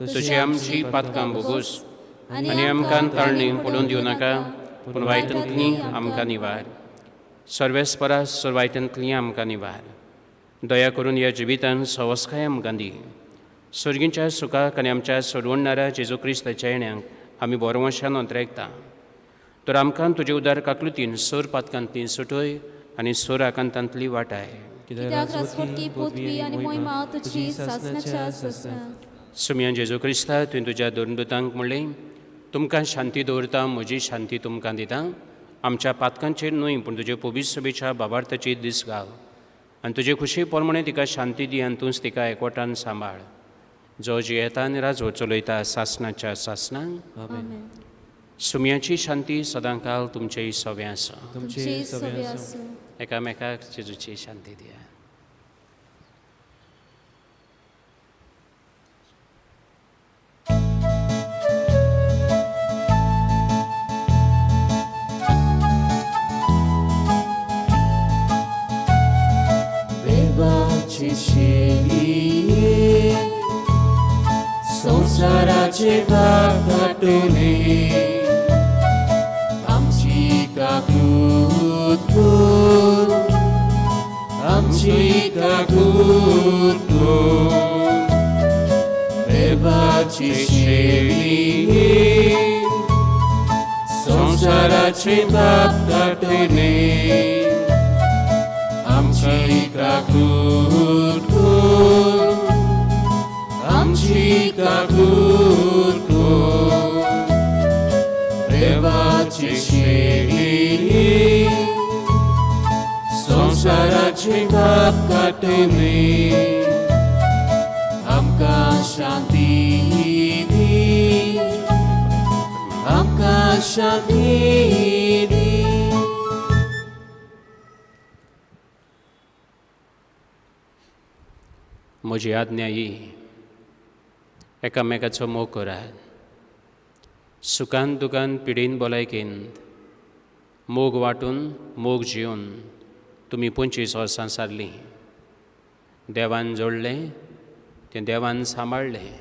तशी आमची पातकां भोगूस आनी आमकां ताळणी पडून दिवं नाका पूण वायटांतली आमकां निवार. सर्वेस्परा सर्वायटांतली आमकां निवार. दया करून ह्या जिवितान सवस्काय आमकां दी. सर्गींच्या सुखाक आनी आमच्या सोडवणणाऱ्या जेजू क्रिस्ताच्या येण्याक आमी बरवंशान अंतरेकता. तर आमकां तुजे उदार काकलुतीन सोर पातकांतली सुटय आनी सोर आकांतांतली वाटाय. सुमया जेजू क्रिस्ता, तुवें तुज्या दोन दुतांक म्हणलें, तुमकां शांती दवरता, म्हजी शांती तुमकां दिता. आमच्या पातकांचेर न्हय पूण तुजे पवित्र सभेच्या बाबार्थाचेर दीस घाल आनी तुजे खुशी प्रमाणे तिका शांती दी आनी तूंच तिका एकवटान सांबाळ, जो जियेता आनी राजवट चलयता सासणाच्या सासणाक. सुमयाची शांती सदांकाल तुमचेय सवें आसा. एकामेकाक जेजूची शांती दिया. देवाची शेली संवसाराचे पाप काटूने आमची काकूत कर, आमची काकूत कर. देवाची शेली संवसाराचे पाप काटूने आमची काकूत कर, आमची काकूत कर. देवाची शेली संवसाराचे पाप काटूने आमकां शांती दी, आमकां शांती दी. म्हजी आज्ञा ही, एकामेकाचो मोग करात. सुखान दुखान पिडीन भलायकेन मोग वांटून मोग जिवन तुमी 25 वर्सां सारलीं. देवान जोडलें तें देवान सांबाळ्ळें.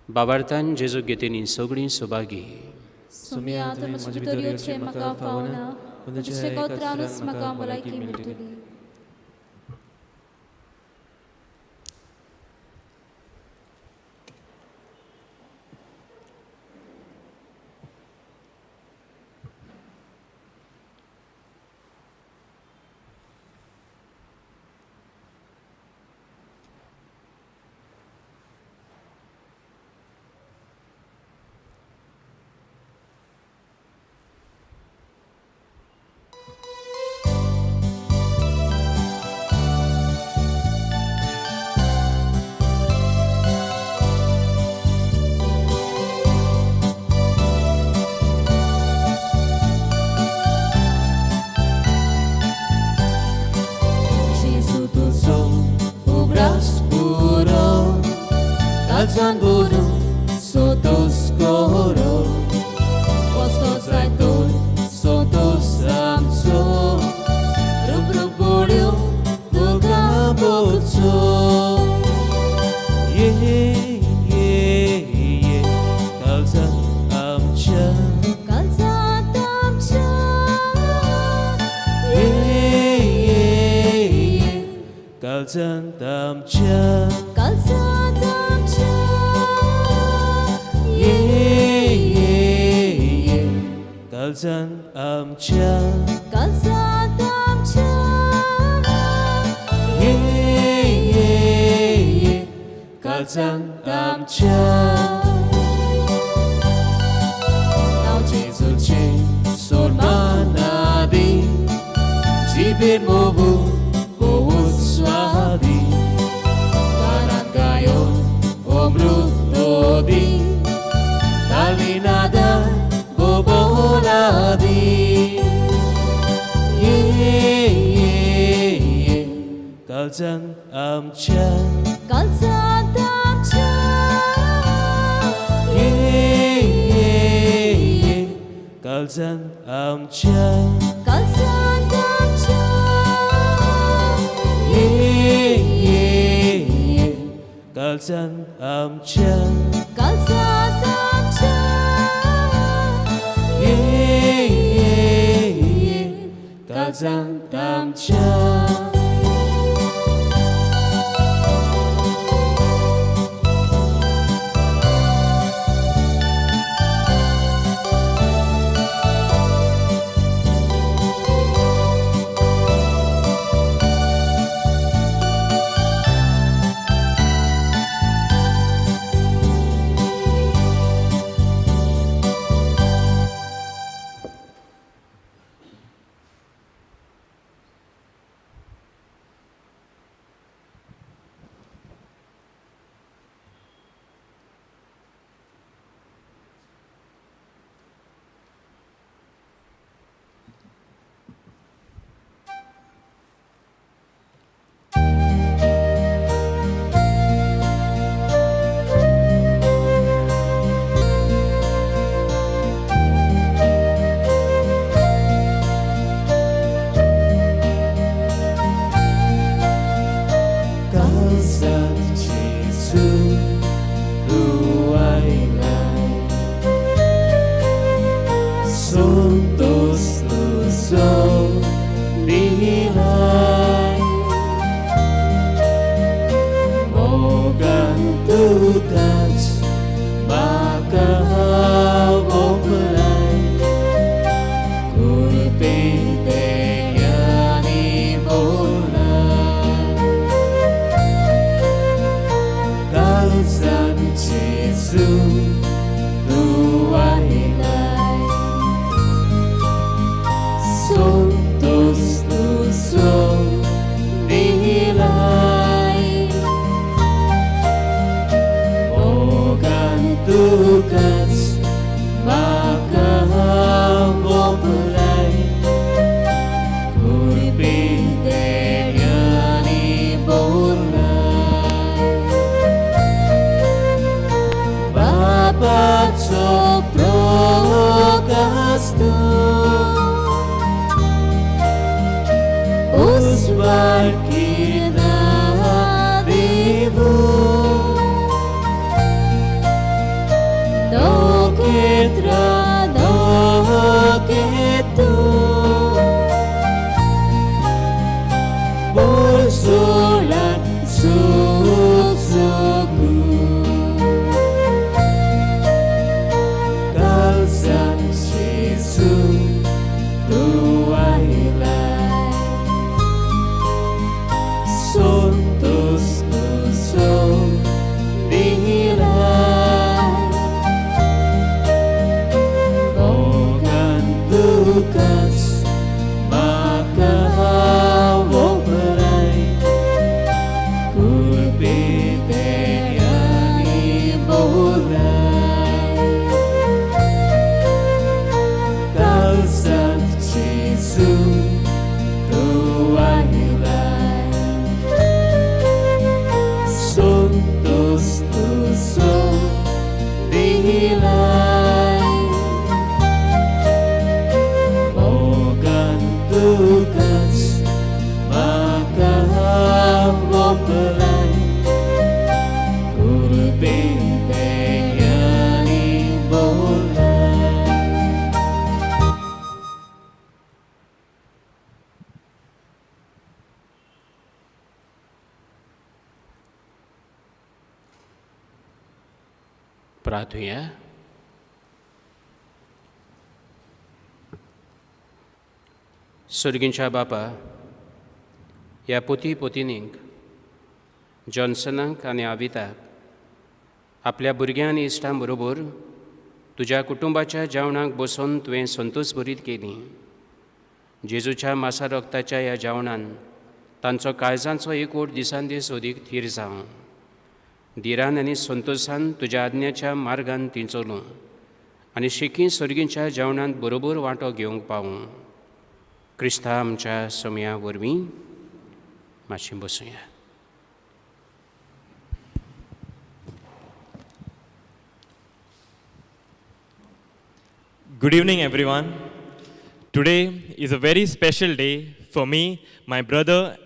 बाबार्थान जेजू घेतिनी सगळीं सुभागी. सुमया, तुवें म्हजे भितर येवचें म्हाका फावना, पूण तुज्या एका उतरानूच म्हाका भलायकी मेळटली. काळजान बरोवन सोदोस करो वस्तो जाय तर सोदोस आमचो रूप रूप बोड्यो तुका बोचो ये ये ये काळजान आमच्या काळजांत आमच्या ये ये ये काळजांत आमच्या काळजांत आमच्या ये ये ये काळजांत आमच्या काळजांत आमच्या ये ये ये काळजांत आमच्या नांव जेजूचें सोडमानादी जिबेर मोवू मोवूच स्वादी कानांत गायोन अमृत दी तालिनादा बोबोलादी ये ये ये काळजांत आमच्या काळजांत आमच्या ये ये ये काळजांत आमच्या काळजांत आमच्या ये ये ये काळजांत आमच्या काळजांत आमच्या ये ये ये काळजांत आमच्या काळजांत जेजू तूं आयलाय संतोस तुजो दिलाय मोगान तुकाच म्हाका वोपलाय कुरपें देग्यांनी बोलाय काळजांत जेजू तूं आयलाय संतोस तुजो दिलाय मोगान तुकाच म्हाका वोपलाय कुरपें देग्यांनी बोलाय बापाचो प्रकाश तूं उजवाड किरणां दिवू नखेत्र नखेतू बोरसोळान सुख काळजांत जेजू तूं आयलाय संतोस तुजो दिलाय मोगान तुकाच म्हाका वोपलाय कुरपें देग्यांनी बोलाय काळजांत जेजू तूं आयलाय संतोस तुजो तुकाच म्हाका वोपलाय कुरपे पेग्यांनी बोलाय. प्रार्थुया. सर्गींच्या बापा, ह्या पोती पोतिनींक, जॉन्सनाक आनी आविताक, आपल्या भुरग्यां आनी इश्टां बरोबर तुज्या कुटुंबाच्या जेवणाक बसून तुवें संतोश भरीत केली. जेजूच्या मासा रक्ताच्या ह्या जेवणान तांचो काळजांचो एकवट दिसान दीस अदीक थीर जावं. धिरान आनी संतोशान तुज्या आज्ञाच्या मार्गान ती चलूं आनी शेकी सर्गींच्या जेवणांत बरोबर वांटो घेवंक पावूं. क्रिस्ता आमच्या समया वरवीं. मातशें बसुया. Good evening, everyone. Today is a very special day for me, my brother,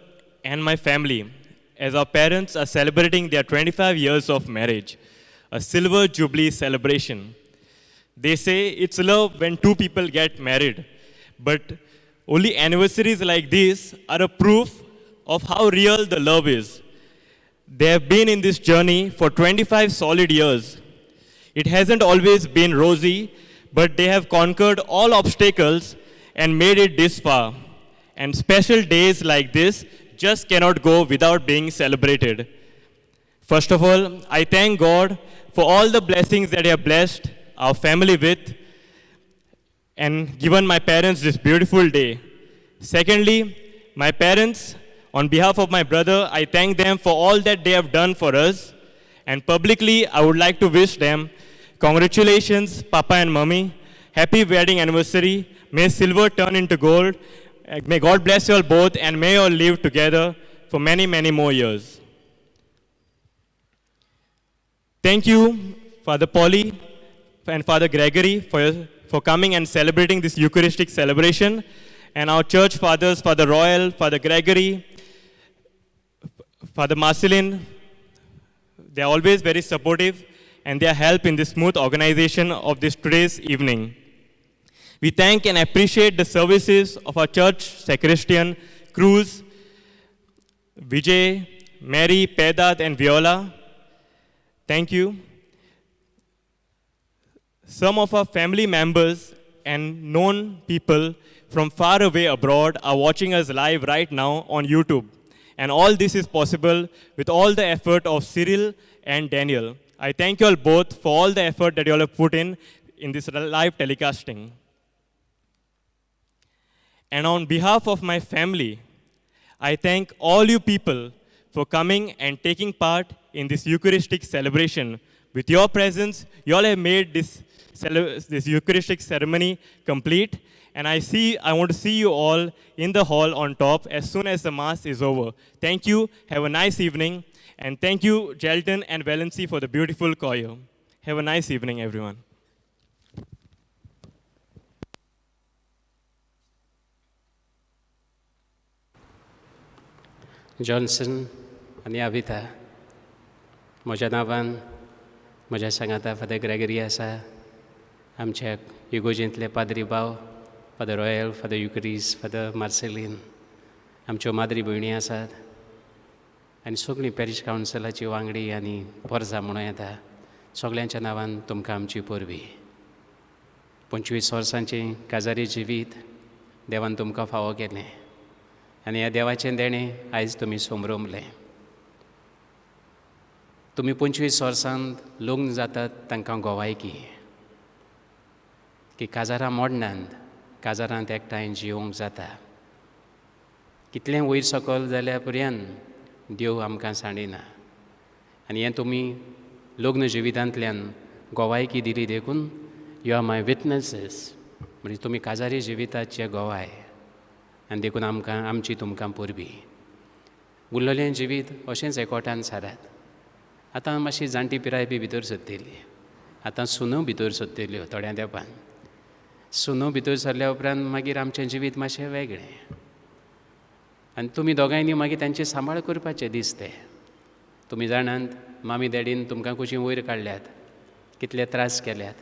and my family, as our parents are celebrating their 25 years of marriage, a silver jubilee celebration. They say it's love when two people get married, but only anniversaries like this are a proof of how real the love is. They have been in this journey for 25 solid years. It hasn't always been rosy, but they have conquered all obstacles and made it this far. And special days like this just cannot go without being celebrated. First of all, I thank God for all the blessings that He has blessed our family with and given my parents this beautiful day. Secondly, my parents, on behalf of my brother, I thank them for all that they have done for us. And publicly, I would like to wish them congratulations, Papa and Mummy. Happy wedding anniversary. May silver turn into gold. May God bless you all both and may you all live together for many, many more years. Thank you, Father Polly and Father Gregory, for coming and celebrating this Eucharistic celebration. And our church fathers, Father Royal, Father Gregory, Father Marcelin, they are always very supportive and their help in the smooth organization of this today's evening. We thank and appreciate the services of our church sacristan, Cruz, Vijay, Mary, Pedat, and Viola. Thank you. Some of our family members and known people from far away abroad are watching us live right now on YouTube. And all this is possible with all the effort of Cyril and Daniel. I thank you all both for all the effort that you all have put in this live telecasting. And on behalf of my family, I thank all you people for coming and taking part in this Eucharistic celebration. With your presence, you all have made this Eucharistic ceremony complete. And I want to see you all in the hall on top as soon as the Mass is over. Thank you. Have a nice evening. And thank you, Jelton and Valency, for the beautiful choir. Have a nice evening, everyone. Johnson आनी आविता, म्हज्या नांवान म्हज्या सांगाता father Gregory आसा, आमच्या इगोजेंतले पाद्री भाव Father Royal, Father Eucharis, Father Marcelin, आमच्यो माद्री भयणी आसात आनी सगळीं पॅरीश कावन्सिलाची वांगडी आनी पोरसां म्हणूं येता. सगल्यांच्या नांवान तुमकां आमची परबी. 25 वर्सांचें काजारी जिवीत देवान तुमकां फावो केलें आनी ह्या देवाचें देणें आयज तुमी समरमलें. तुमी 25 वर्सांत लग्न जातात तांकां गोवायकी की काजारां मोडनात, काजारांत एकठांय जिवंक जाता. कितलें वयर सकयल जाल्या पर्यंत देव आमकां सांडिना आनी हें तुमी लग्न जिवितांतल्यान गोवायकी दिली देखून you are my witnesses, म्हणजे तुमी काजारी जिविताचे गोवाय आनी देखून आमकां आमची तुमकां परबी. उरलेलें जिवीत अशेंच एकवटान सारात. आतां मातशी जाणटी पिराय बी भितर सरतली, आतां सुनो भितर सरतल्यो थोड्या तेंपान. सुनो भितर सरल्या उपरांत मागीर आमचें जिवीत मातशें वेगळें आनी तुमी दोगांयनी मागीर तांची सांबाळ करपाचें दीस ते. तुमी जाणात मामी डॅडीन तुमकां कशीं वयर काडल्यात, कितले त्रास केल्यात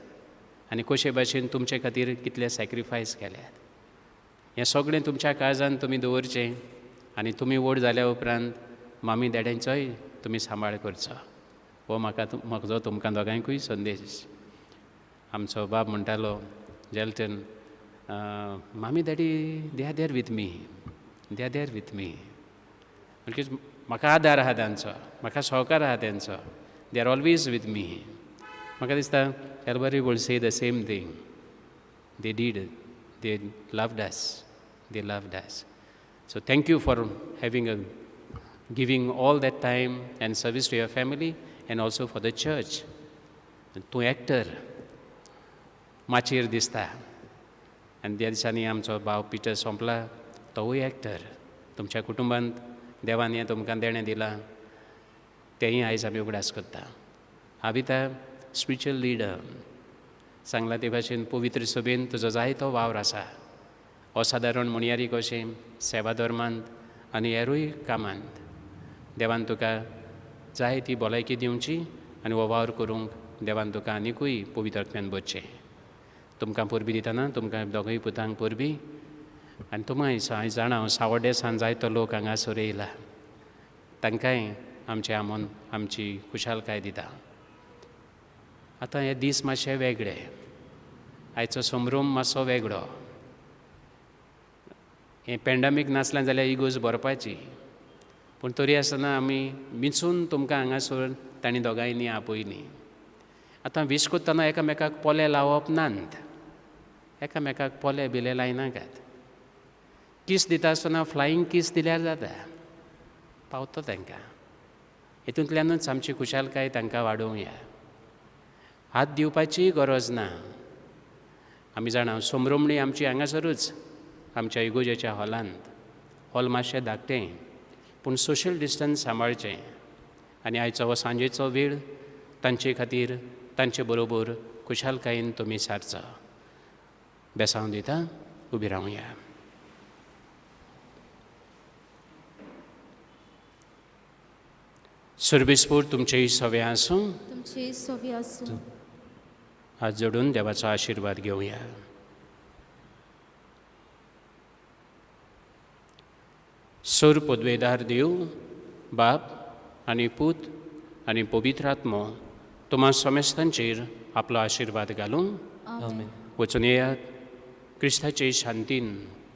आनी कशे भाशेन तुमचे खातीर कितले सॅक्रिफायस केल्यात. हें सगळें तुमच्या काळजान तुमी दवरचें आनी तुमी व्हड जाल्या उपरांत मामी डॅडींचोय तुमी सांबाळ करचो. हो म्हाका म्हजो तुमकां दोगांयकूय संदेश. आमचो बाब म्हणटालो जेल्टन, मामी daddy they are there with me, they are there with me. म्हणटकीच म्हाका आदार आहा तांचो, म्हाका सहकार आहा तांचो, they are always with me. म्हाका दिसता Shelba will say the same thing. They did, they loved us, they loved us. So thank you for having a giving all that time and service to your family and also for the church. तूं actor माचयेर दिसता आनी त्या दिसांनी आमचो भाव Peter सोंपला, तोवूय actor. तुमच्या कुटुंबांत देवान हें तुमकां देणें दिलां तेंय आयज आमी उगडास करता. आविता स्पिरिच्युअल लिडर, सांगलां ते भाशेन पवित्र सभेन तुजो जायतो वावर आसा, असादारण म्हणयारी कशें सेवा धर्मांत आनी हेरूय कामांत. देवान तुका जाय ती भलायकी दिवची आनी हो वावर करूंक देवान तुका आनिकूय पवित्र आत्म्यान भरचें. तुमकां परबीं दितना तुमकां दोगूय पुतांक परबीं आनी तुमकांय हांव जाणा सावड्डे सान जायतो लोक हांगासर येयला, तांकांय आमचें आमोन आमची खुशालकाय दिता. आतां हे दीस मातशे वेगळे, आयचो संभ्रम मातसो वेगळो. हें पॅन्डमीक नासलें जाल्यार इगोर्ज भरपाची, पूण तरी आसतना आमी विंचून तुमकां हांगासर तांणी दोगांयनी आपयलीं. आतां वीश करतना एकामेकाक पोले लावप नात, एकामेकाक पोले बिले लायनाकात. कीस दिता आसतना फ्लायींग कीस दिल्यार जाता, पावतो तांकां. हितूंतल्यानूच आमची खुशालकाय तांकां वाडोवया. हात दिवपाचीय गरज ना. आमी जाणा संभ्रमणी आमची हांगासरूच आमच्या इगोर्जेच्या हॉलांत. हॉल मातशें धाकटें पूण सोशल डिस्टन्स सांबाळचें आनी आयचो हो सांजेचो वेळ तांचे खातीर तांचे बरोबर खुशालकायेन तुमी सारचो. बेसांव दिता, उबी रावया. सर्वेस्पोर तुमचेय सवे आसूं, तुमचेय सवे आसूं. हात जोडून देवाचो आशिर्वाद घेवया. सोर पदवेदार देव बाप आनी पूत आनी पवित्र आत्मो तुमा समेस्तांचेर आपलो आशिर्वाद घालूं. वचून येयात, क्रिस्ताचे शांतीन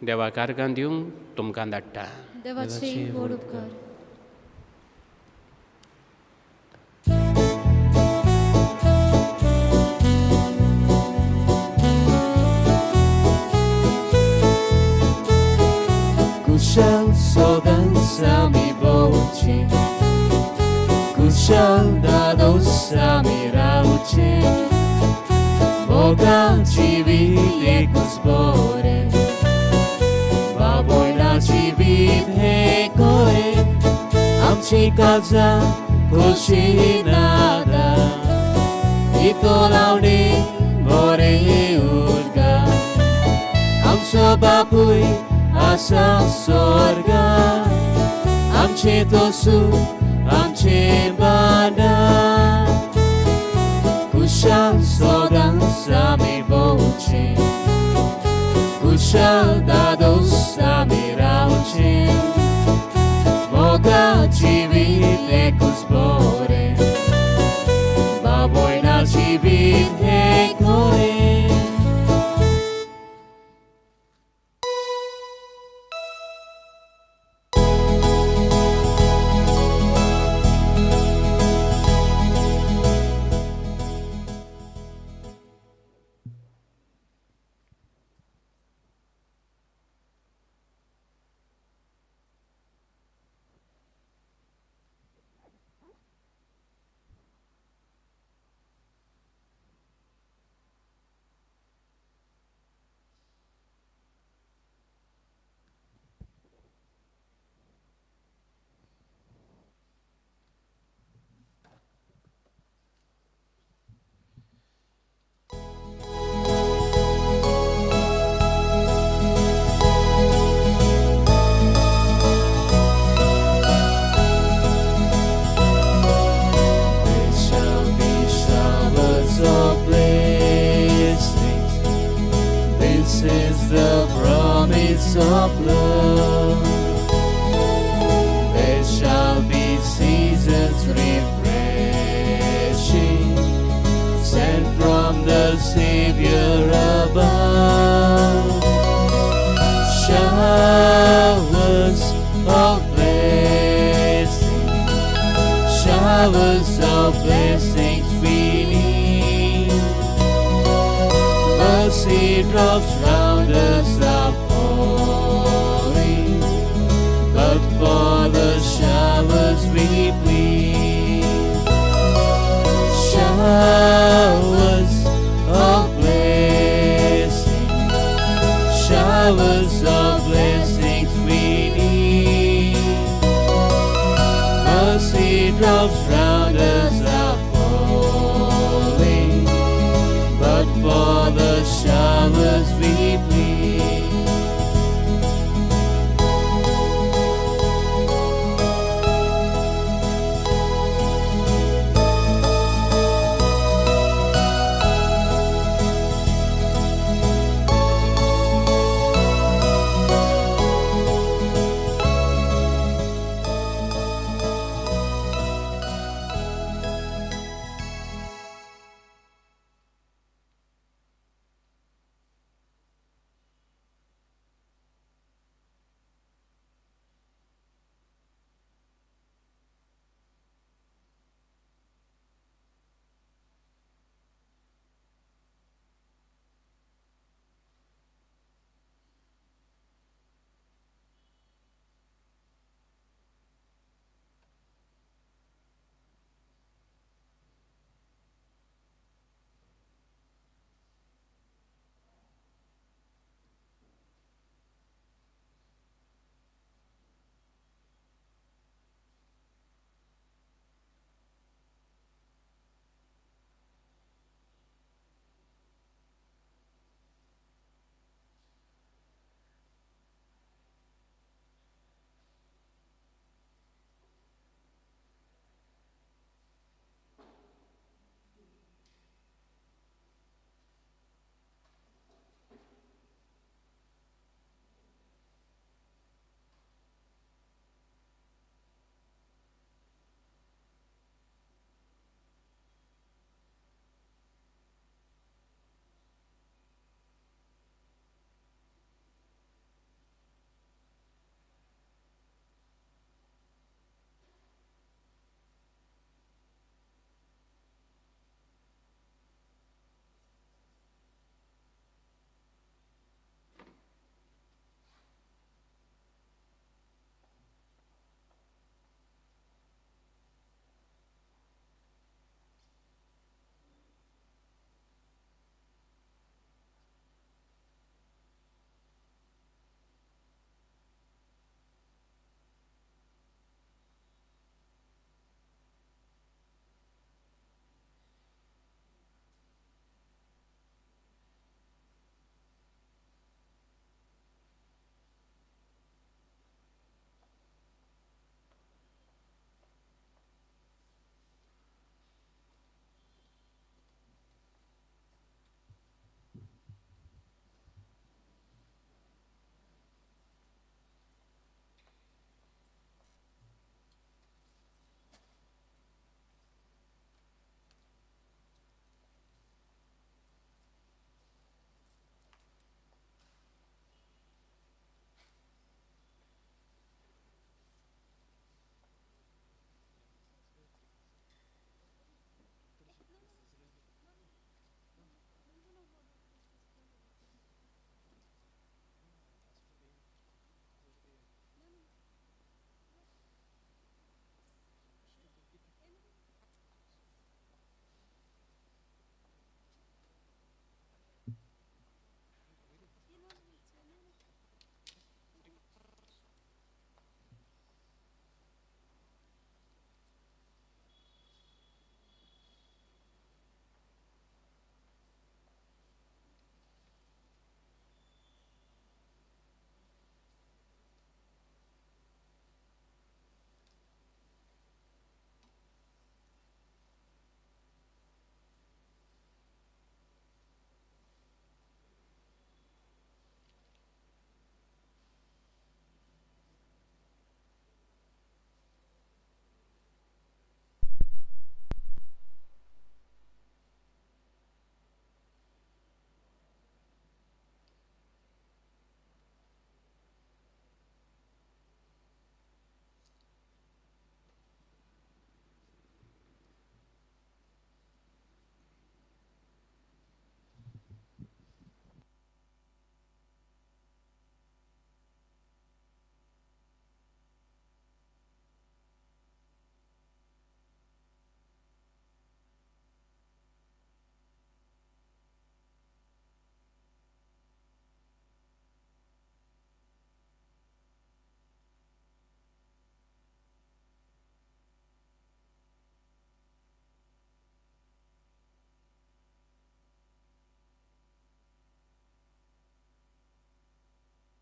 देवा कारगान दिवंक तुमकां धाडटा. देवाचे व्हड उपकार. कुशल सदांच आमी भोंवचें, कुशल दादोस आमी रावचें, मोगा जिवीत एकूच बरें, बाबोयना जिवीत हें खरें, आमची काळजां खोशी नादा, इतो लावणी बरें उरगा, आमचो बापूय आसा स्वर्गा, आमचें तोसू आमचें बांदां, कुशल सदांच आमी भोंवचें, कुशल दादोस आमी रावचें, मोगा जिवीत एकूच बरें, बाबोयना जिवीत हें खरें. the promise of love. There shall be seasons refreshing, sent from the Savior above. Showers of blessing, showers of blessings we need. Mercy drops round us are falling, but for the showers we plead. Showers of blessing, showers of blessings we need. Mercy drops round us are falling, but for the showers